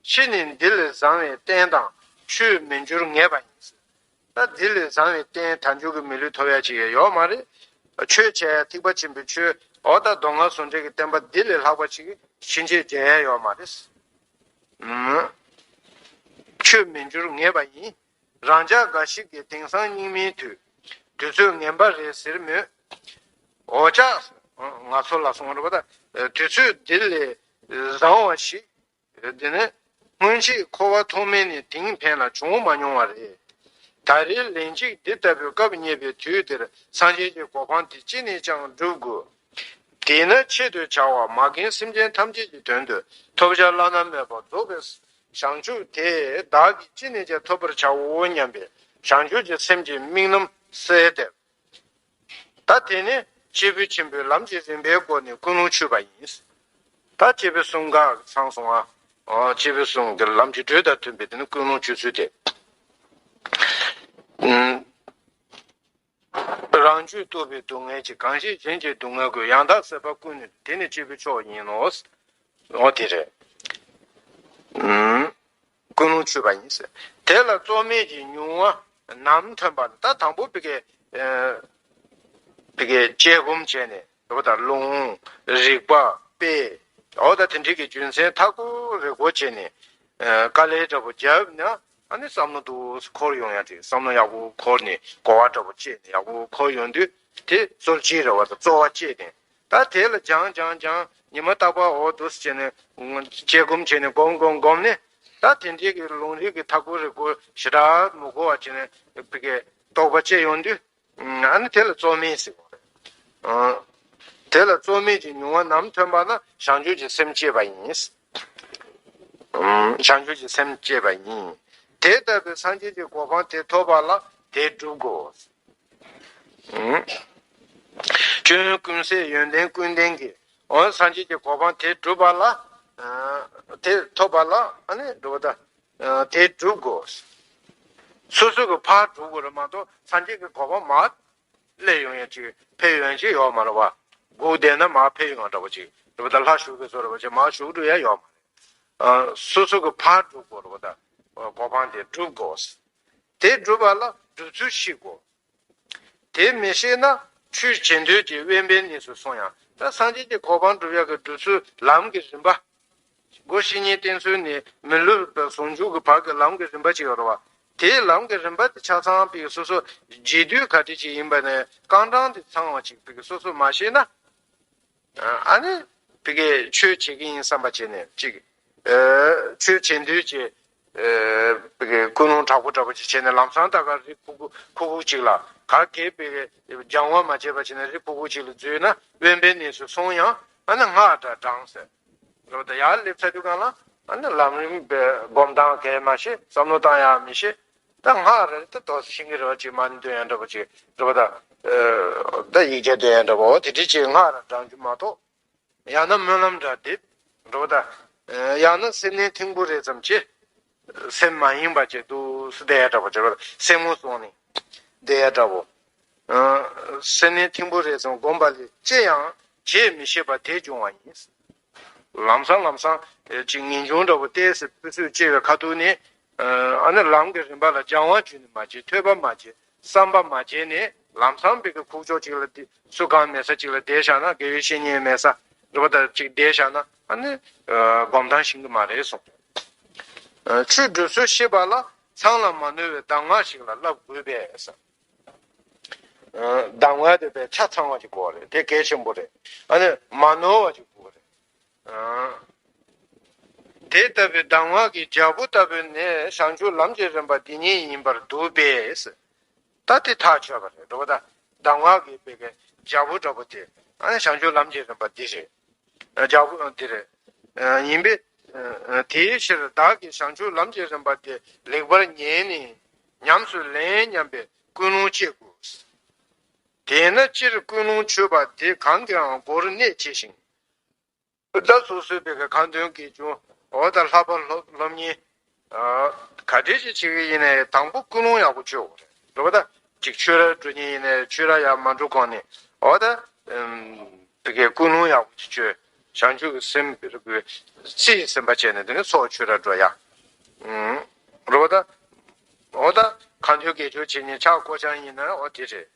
ཕྱིས་ནས་འདི་ལས་བཟང་བའི་རྟེན་དང་ཆོས་མི་འབྱོར་ངེས་པ་ཡིན། ད་འདི་ལས་བཟང་བའི་རྟེན་དལ་འབྱོར་གྱི་མི་ལུས་ཐོབ་ཡ་ཅིག་ཡང་ཡོད་མ་རེད། ཆོས་བྱས་ཡ་ཐེག་པ་ཆེན་པོའི་ཆོས་འོ་ད་མདོ་སྔགས་ཟུང་འབྲེལ་གྱི་བསྟན་པ་འདི་ལས་ལྷག་པ་ཅིག་ཕྱིན་ཆད་མཇལ་ཡ་ཡོད་མ་རེད། ཨུམ། ཆོས་མི་འབྱོར་ངེས་པ་ཡིན། རང་ཅག་འགའ་ཞིག་གིས་དེང་སང་སྙིགས་མའི་དུས། དུས་ཚོད་ངན་པ་རེད་ཟེར་མོད། འོ་ཅག་ང་ཚོ་ལ་གསུངས་རེད་པ་ད། དུས་ཚོད་འདི་ལས་བཟང་བ་ཞིག་དེ་ནི་སྔོན་ཆད་འཁོར་བ་ཐོག་མེད་ནས་དེང་ཕན་ལ་བྱུང་མ་མྱོང་བ་རེད། ད་རེས་ལན་གཅིག་འདི་ལྟ་བུའི་སྐབས་རྙེད་པའི་དུས་འདིར་སངས་རྒྱས་ཀྱི་གོ་འཕང་དེ་ཅི་ནས་ཀྱང་བསྒྲུབ་དགོས། དེས་ན་ཆེད་དུ་བྱ་བ་མ་རྒན་སེམས་ཅན་ཐམས་ཅད་ཀྱི་དོན་དུ་ཐོབ་བྱ་བླ་ན་མེད་པ་རྫོགས་པའི་བྱང་ཆུབ་དེ་བདག་གིས་ཅི་ནས་ཀྱང་ཐོབ་པར་བྱའོ་སྙམ་པའི་བྱང་ཆུབ་ཀྱི་སེམས་ཀྱི་དམིགས་རྣམ་གསལ་ཏེ། ད་དེ་ནི་སྐྱེས་བུ་ཆེན་པོའི་ལམ་གྱི་རིམ་པའི་སྒོ་ནས་ཀུན་སློང་ཆུད་པ་ཡིན། ད་སྐྱེས་བུ་གསུམ་ཀ་ཚང་སོང་ཨ། སྐྱེས་བུ་གསུམ་གྱི་ལམ་གྱི་འགྲོས་དང་མཐུན་པའི་དེ་ནི་ཀུན་སློང་ཆུད་ཚུལ་ཏེ། རང་རྒྱུད་རྟོགས་པའི་སྡུག་བསྔལ་གྱིས། གང་ཞིག་གཞན་གྱི་སྡུག་བསྔལ་ཀུན། ཡང་དག་སྲིད་པ་ཀུན་ནས་བསྒྲལ། དེ་ནི་སྐྱེས་བུ་མཆོག་ཡིན་ནོ། འོ་དེ་རེད། ཀུན་སློང་ཆུད་པ་ཡིན་ཟེར། དེ་ལ་རྩོལ་མེད་ཀྱི་མྱོང་བ་ནམ་ཐོན་པ་ནི། ད་དང་པོ་བི་ཀའི་བི་ཀའི་དཔྱད་སྒོམ་བྱས་ནས་རེད་པ་ད། ལུང་རིགས་པ་དཔེ་འོ་ད་དེ་འདྲའི་གི་རྒྱུ་མཚན་ཐག་པོ་རེ་སྐོར་བྱས་ནས་དཀའ་ལས་འདྲ་པོ་བརྒྱབ་ན་ཨ་ནི་བསམ་བློ་འདུག་འཁོར་ཡོང་ཡ་དེ་བསམ་བློ་ཡག་པོ་འཁོར་ནས་གོ་བ་འདྲ་པོ་བཅད་ནས་ཡག་པོ་འཁོར་ཡོང་དུས་དེ་རྩོལ་བཅས་རེད་པ་ད། རྩོལ་བ་བཅས་ནས། ད་དེ་ལ་སྦྱང་སྦྱང་སྦྱང་ཉི་མ་རྟག་པར་འོ་འདུག་སེ་བྱས་ནས་དཔྱད་སྒོམ་བྱས་ནས་སྒོམ་སྒོམ་སྒོམ་ནས། ད་དེ་འདྲའི་གི་ལུང་རིགས་ཀྱི་ཐག་པོ་རེ་སྐོར་ཞེ་དྲག་མི་གོ་བ་བྱས་ནས་བི་ཀའི་རྟོགས་པ་སྐྱེ་ཡོང་དུས་ཨ་ནི་དེ་ལ་རྩོལ་མེད་ཟེར་བ་རེད། དེ་ལ་རྩོལ་མེད་ཀྱི་མྱོང་བ་ནམ་ཐོན་པ་ན་བྱང་ཆུབ་ཀྱི་སེམས་སྐྱེས་པ་ཡིན། བྱང་ཆུབ་ཀྱི་སེམས་སྐྱེས་པ་ཡིན། དེ་ལྟ་བུའི་སངས་རྒྱས་ཀྱི་གོ་འཕང་དེ་ཐོབ་པ་ལ་དེ་སྒྲུབ་དགོས། སྐྱོན་ཀུན་ཟད་ཡོན་ཏན་ཀུན་ལྡན་གྱི། འོ་སངས་རྒྱས་ཀྱི་གོ་འཕང་དེ་སྒྲུབ་པ་ལ། དེ་ཐོབ་པ་ལ་ཨ་ནི་སྒྲུབ་པ་དང་། དེ་སྒྲུབ་དགོས། སོ་སོ་གི་ཕར་སྒྲུབ་དགོས་རེད་མ་གཏོགས་སངས་རྒྱས་ཀྱི་གོ་འཕང་མར་སླེབས་ཡོང་ཡ་ཅིག་ཕེབས་ཡོང་ཡ་ཅིག་ཡོད་མ་རེད་བ། སྒུག་བསྡད་ན་མར་ཕེབས་ཡོང་ཡ་འདྲ་པོ་ཅིག་རེད་པ་ད། ལྷ་བཞུགས་དགོས་བཟོ་འདྲ་པོ་ཅིག་མར་བཞུགས་འགྲོ་ཡ་ཡོད་མ་རེད། སོ་སོ་གི་ཕར་སྒྲུབ་དགོས་རེད་པ་ད། གོ་འཕང་དེ་སྒྲུབ་དགོས། དེ་སྒྲུབ་པ་ལ་སྒྲུབ་ཚུལ་ཤེས་དགོས། དེ་མི་ཤེས་ན་ཆོས་བྱེད་འདོད་ཀྱིས་དབེན་པའི་གནས་སུ་སོང་ཡང་། ད་སངས་རྒྱས་ཀྱི་གོ་འཕང་སྒྲུབ་ཡག་གི་སྒྲུབ་ཚུལ་ལམ་གྱི་རིམ་པ། སྒོ་བཤེས་གཉེན་བསྟེན་ཚུལ་ནས་མི་སློབ་པ་ཟུང་འཇུག་གི་བར་གྱི་ལམ་གྱི་རིམ་པ་ཅིག་ཡོད་རེད་བ། དེའི་ལམ་གྱི་རིམ་པ་དེ་ཆ་ཚང་པའི་སོ་སོ་རྒྱས་བསྡུས་ག་དེ་ཅིག་ཡིན་པ་ནས་རྐང་གྲངས་དེ་ཚང་བ་ཅིག་པའི་སོ་སོ་མ་ཤེས་ན། ཨ་ནི་བི་ཀའི་ཆོས་བྱེད་ཀྱི་ཡིན་བསམ་པ་བྱས་ནས་ཅིག་ཆོས་བྱེད་འདོད་ཀྱི་བི་ཀའི་ཀུན་སློང་དྲག་པོ་དྲག་པོ་ཅིག་བྱས་ནས་ལམ་སང་ད་ག་རི་ཁུག་ཁུག་ཁུག་ཁུག་ཅིག་ལ་ག་གེ་བི་ཀའི་སྦྱང་བ་མ་བྱས་པ་བྱས་ནས་རི་ཁུག་ཁུག་ཅིག་ལ་འཛུལ་ན་དབེན་པའི་གནས་སུ་སོང་ཡང་ཨ་ནི་སྔགས་འདྲ་བགྲང་ཟེར། རེད་པ་ད། ཡར་སླེབས་ཚར་དུས་སྒང་ལ་ཨ་ནི་ལམ་རིམ་པའི་སྒོམ་སྟངས་གས་མ་ཤེས། བསམ་བློ་བཏང་ཡག་མི་ཤེས། ད་སྔགས་རེད་ད་དོགས་སེ་ཤེས་ཀྱི་རེད་བ། ཅིག་མ་ཎི་འདོན་ཡག་འདྲ་པོ་ཅིག་རེད་པ་ད། ད་ཡིག་བརྒྱ་འདོན་ཡག་འདྲ་པོ་འོ་དེ་འདྲ་ཅིག་སྔགས་རེ་བགྲང་རྒྱུ་མ་གཏོགས། ཡང་ན་སྨོན་ལམ་འདྲ་འདེབས་རེད་པ་ད། ཡང་ན་སེམས་ནི་ཐིམ་ཕུག་རེ་ཙམ་གྱིས་སེམས་མ་ཡེངས་པ་བྱས་འདུག་སེ་བསྡད་ཡག་འདྲ་པོ་བྱས་པ་ད། སེམས་ངོ་སོང་ནས་བསྡད་ཡག་འདྲ་པོ། སེམས་ནི་ཐིམ་ཕུག་རེ་ཙམ་བསྒོམས་པ་ལས་ཅི་ཡང་བྱེད་མི་ཤེས་པ་དེ་འབྱུང་བ་ཡིན། ལམ་སང་ལམ་སང་ཅིག་ངེས་འབྱུང་འདྲ་པོ་ཏོག་ཙམ་སྤུ་སུས་སྐྱེ་བའི་ཁ་ཐུག་ནས། ཨ་ནི་ལམ་གྱི་རིམ་པ་ལ་སྦྱང་བ་བྱས་ནས་མ་བྱས། ཐོས་པ་མ་བྱས། བསམ་པ་མ་བྱས་ནས་ལམ་སང་བི་ཀའི་ཁུག་ཀྱོག་ཅིག་ལ་བསྡད། སུ་གང་མེད་ས་ཅིག་ལ་བསྡད་བཞག་ན། དགེ་བའི་བཤེས་གཉེན་མེད་ས་རེད་པ་ད། ཅིག་བསྡད་བཞག་ན་ཨ་ནི་སྒོམ་སྟངས་ཤེས་ཀྱི་མ་རེད་གསུངས། ཆོས་སྒྲུབ་ཚུལ་ཤེས་པ་ལ་ཚང་ལ་མ་ནོར་བའི་གདམས་ངག་ཞིག་ལ་བསླབ་དགོས་པས་ཟེར། གདམས་ངག་དེ་དཔེ་ཆ་ཚང་བ་ཅིག་དགོས་རེད། དེ་གལ་ཆེན་པོ་རེད། ཨ་ནི་མ་ནོར་བ་ཅིག་དགོས་རེད། དེ་ལྟ་བུའི་གདམས་ངག་གི་རྒྱལ་པོ་ལྟ་བུ་ནི་བྱང་ཆུབ་ལམ་གྱི་རིམ་པ་འདི་ཉིད་ཡིན་པར་འདུག་པས། ད་དེ་ཐག་ཆོད་པ་རེད། འགྲོ་བ་ད་གདམས་ངག་གི་བེ་གའི་རྒྱལ་པོ་འདྲ་པོ་དེ་ཨ་ནི་བྱང་ཆུབ་ལམ་གྱི་རིམ་པ་འདི་རེད། རྒྱལ་པོ་འདི་རེད། ཡིན་པས། དེའི་ཕྱིར་བདག་གིས་བྱང་ཆུབ་ལམ་གྱི་རིམ་པ་དེ་ལེགས་པར་ཉན་ནས་ཉམས་སུ་ལེན་སྙམ་པའི་ཀུན་སློང་བསྐྱེད་དགོས། དེས་ན་སྤྱིར་ཀུན་སློང་ཆོད་པ་དེ་གང་གིའང་མགོར་གནས་ཆེ་ཞིང་། ད་སོ་སོའི་བེ་ག་ཁ་འདོན་གྱི་ཅུང་འོ་ད་ལྷག་པར་སློབ་སློབ་གཉེར། ག་འདྲས་ཅིག་བྱེད་ཀྱི་ཡིན་ནའི་དང་པོ་ཀུན་སློང་ཡག་པོ་བཅོས་དགོས་རེད། རེད་པ། ད་ཅིག་ཆོས་ར་འགྲོ་མཁན་ཡིན་ནའི་ཆོས་ར་ཡར་མ་འགྲོ་གོང་ནས་འོ་ད་བེ་གའི་ཀུན་སློང་ཡག་པོ་ཅིག་བཅོས། བྱང་ཆུབ་ཀྱི་སེམས་བེ་གའི་རྩིས་སེམས་པ་བྱས་ནས་དེ་ནས་ཚོགས་ཆོས་ར་འགྲོ་ཡ། རེད་པ། ད་འོ་ད་ཁ་འདོན་དགེ་སྦྱོར་བྱེད་མཁན་ཕྱག་བསྐོར་བྱང་ཡིན་ན་འོ་དེ་རེད།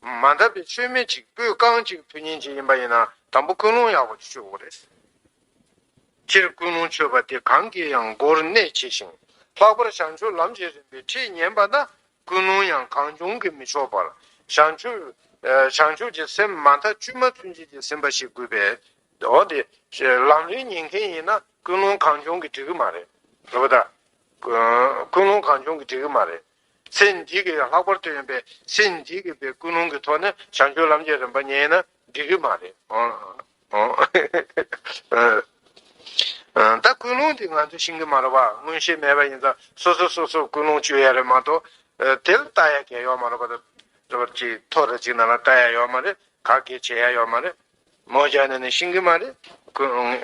མ་འདབ་པའི་མཆོད་མེ་གཅིག་སྤོས་རྐང་གཅིག་ཕུལ་མཁན་ཅིག་ཡིན་པ་ཡིན་ན་དང་པོ་ཀུན་སློང་ཡག་པོ་ཅིག་བཅོས་དགོས་རེད། སྤྱིར་ཀུན་སློང་ཆོད་པ་དེ་གང་གིས་ཡང་མགོར་གནས་ཆེ་ཞིང་། ལྷག་པར་བྱང་ཆུབ་ལམ་གྱི་རིམ་པའི་ཁྲིད་ཉན་པ་ན་ཀུན་སློང་ཡང་གང་བྱུང་གིས་མི་ཆོག་པར། བྱང་ཆུབ་ཨ་བྱང་ཆུབ་ཀྱི་སེམས་མ་མཐའ་བཅོས་མ་ཚུན་ཆད་ཀྱི་སེམས་པ་ཞིག་དགོས་པས། འོ་དེ་ལམ་རིམ་ཉན་མཁན་ཡིན་ན་ཀུན་སློང་གང་བྱུང་གིས་འགྲིག་གི་མ་རེད། རེད་པ། ད་ཀུན་སློང་གང་བྱུང་གིས་འགྲིག་གི་མ་རེད། ཚེ་འདི་གི་ལྷག་པར་དུ་ཡིན་པའི་ཚེ་འདི་གི་བེ་ཀུན་སློང་གི་ཐོག་ནས་བྱང་ཆུབ་ལམ་གྱི་རིམ་པ་ཉན་ན་འགྲིག་གི་མ་རེད། ཨོ། ཨོ། ཨ། ད་ཀུན་སློང་དེ་ང་ཚོས་ཤེས་ཀྱི་མ་རེད་པ། མངོན་ཤེས་མེད་པ་ཡིན་ཙང་སོ་སོ་སོ་སོ་ཀུན་སློང་བཅོས་ཡ་རེད་མ་གཏོགས། ཨ། དེ་ལ་ལྟ་ཡ་གལ་ཡོད་མ་རེད་པ། ད་ཅིག་ཐོ་རེ་ཅིག་ནང་ལ་ལྟ་ཡ་ཡོད་མ་རེད། ག་གེ་བྱེད་ཡ་ཡོད་མ་རེད། མོ་རྒྱ་ནས་ནས་ཤེས་ཀྱི་མ་རེད། ཀུན་སློང་།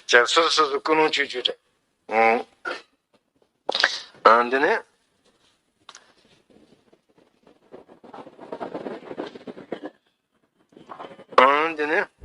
ཅེས་སོ་སོ་སོ་སོ་ཀུན་སློང་བཅོས་བཅོས་རེད། ཨང་། ཨ། འདི་ནས། ཨང་། འདི་ནས།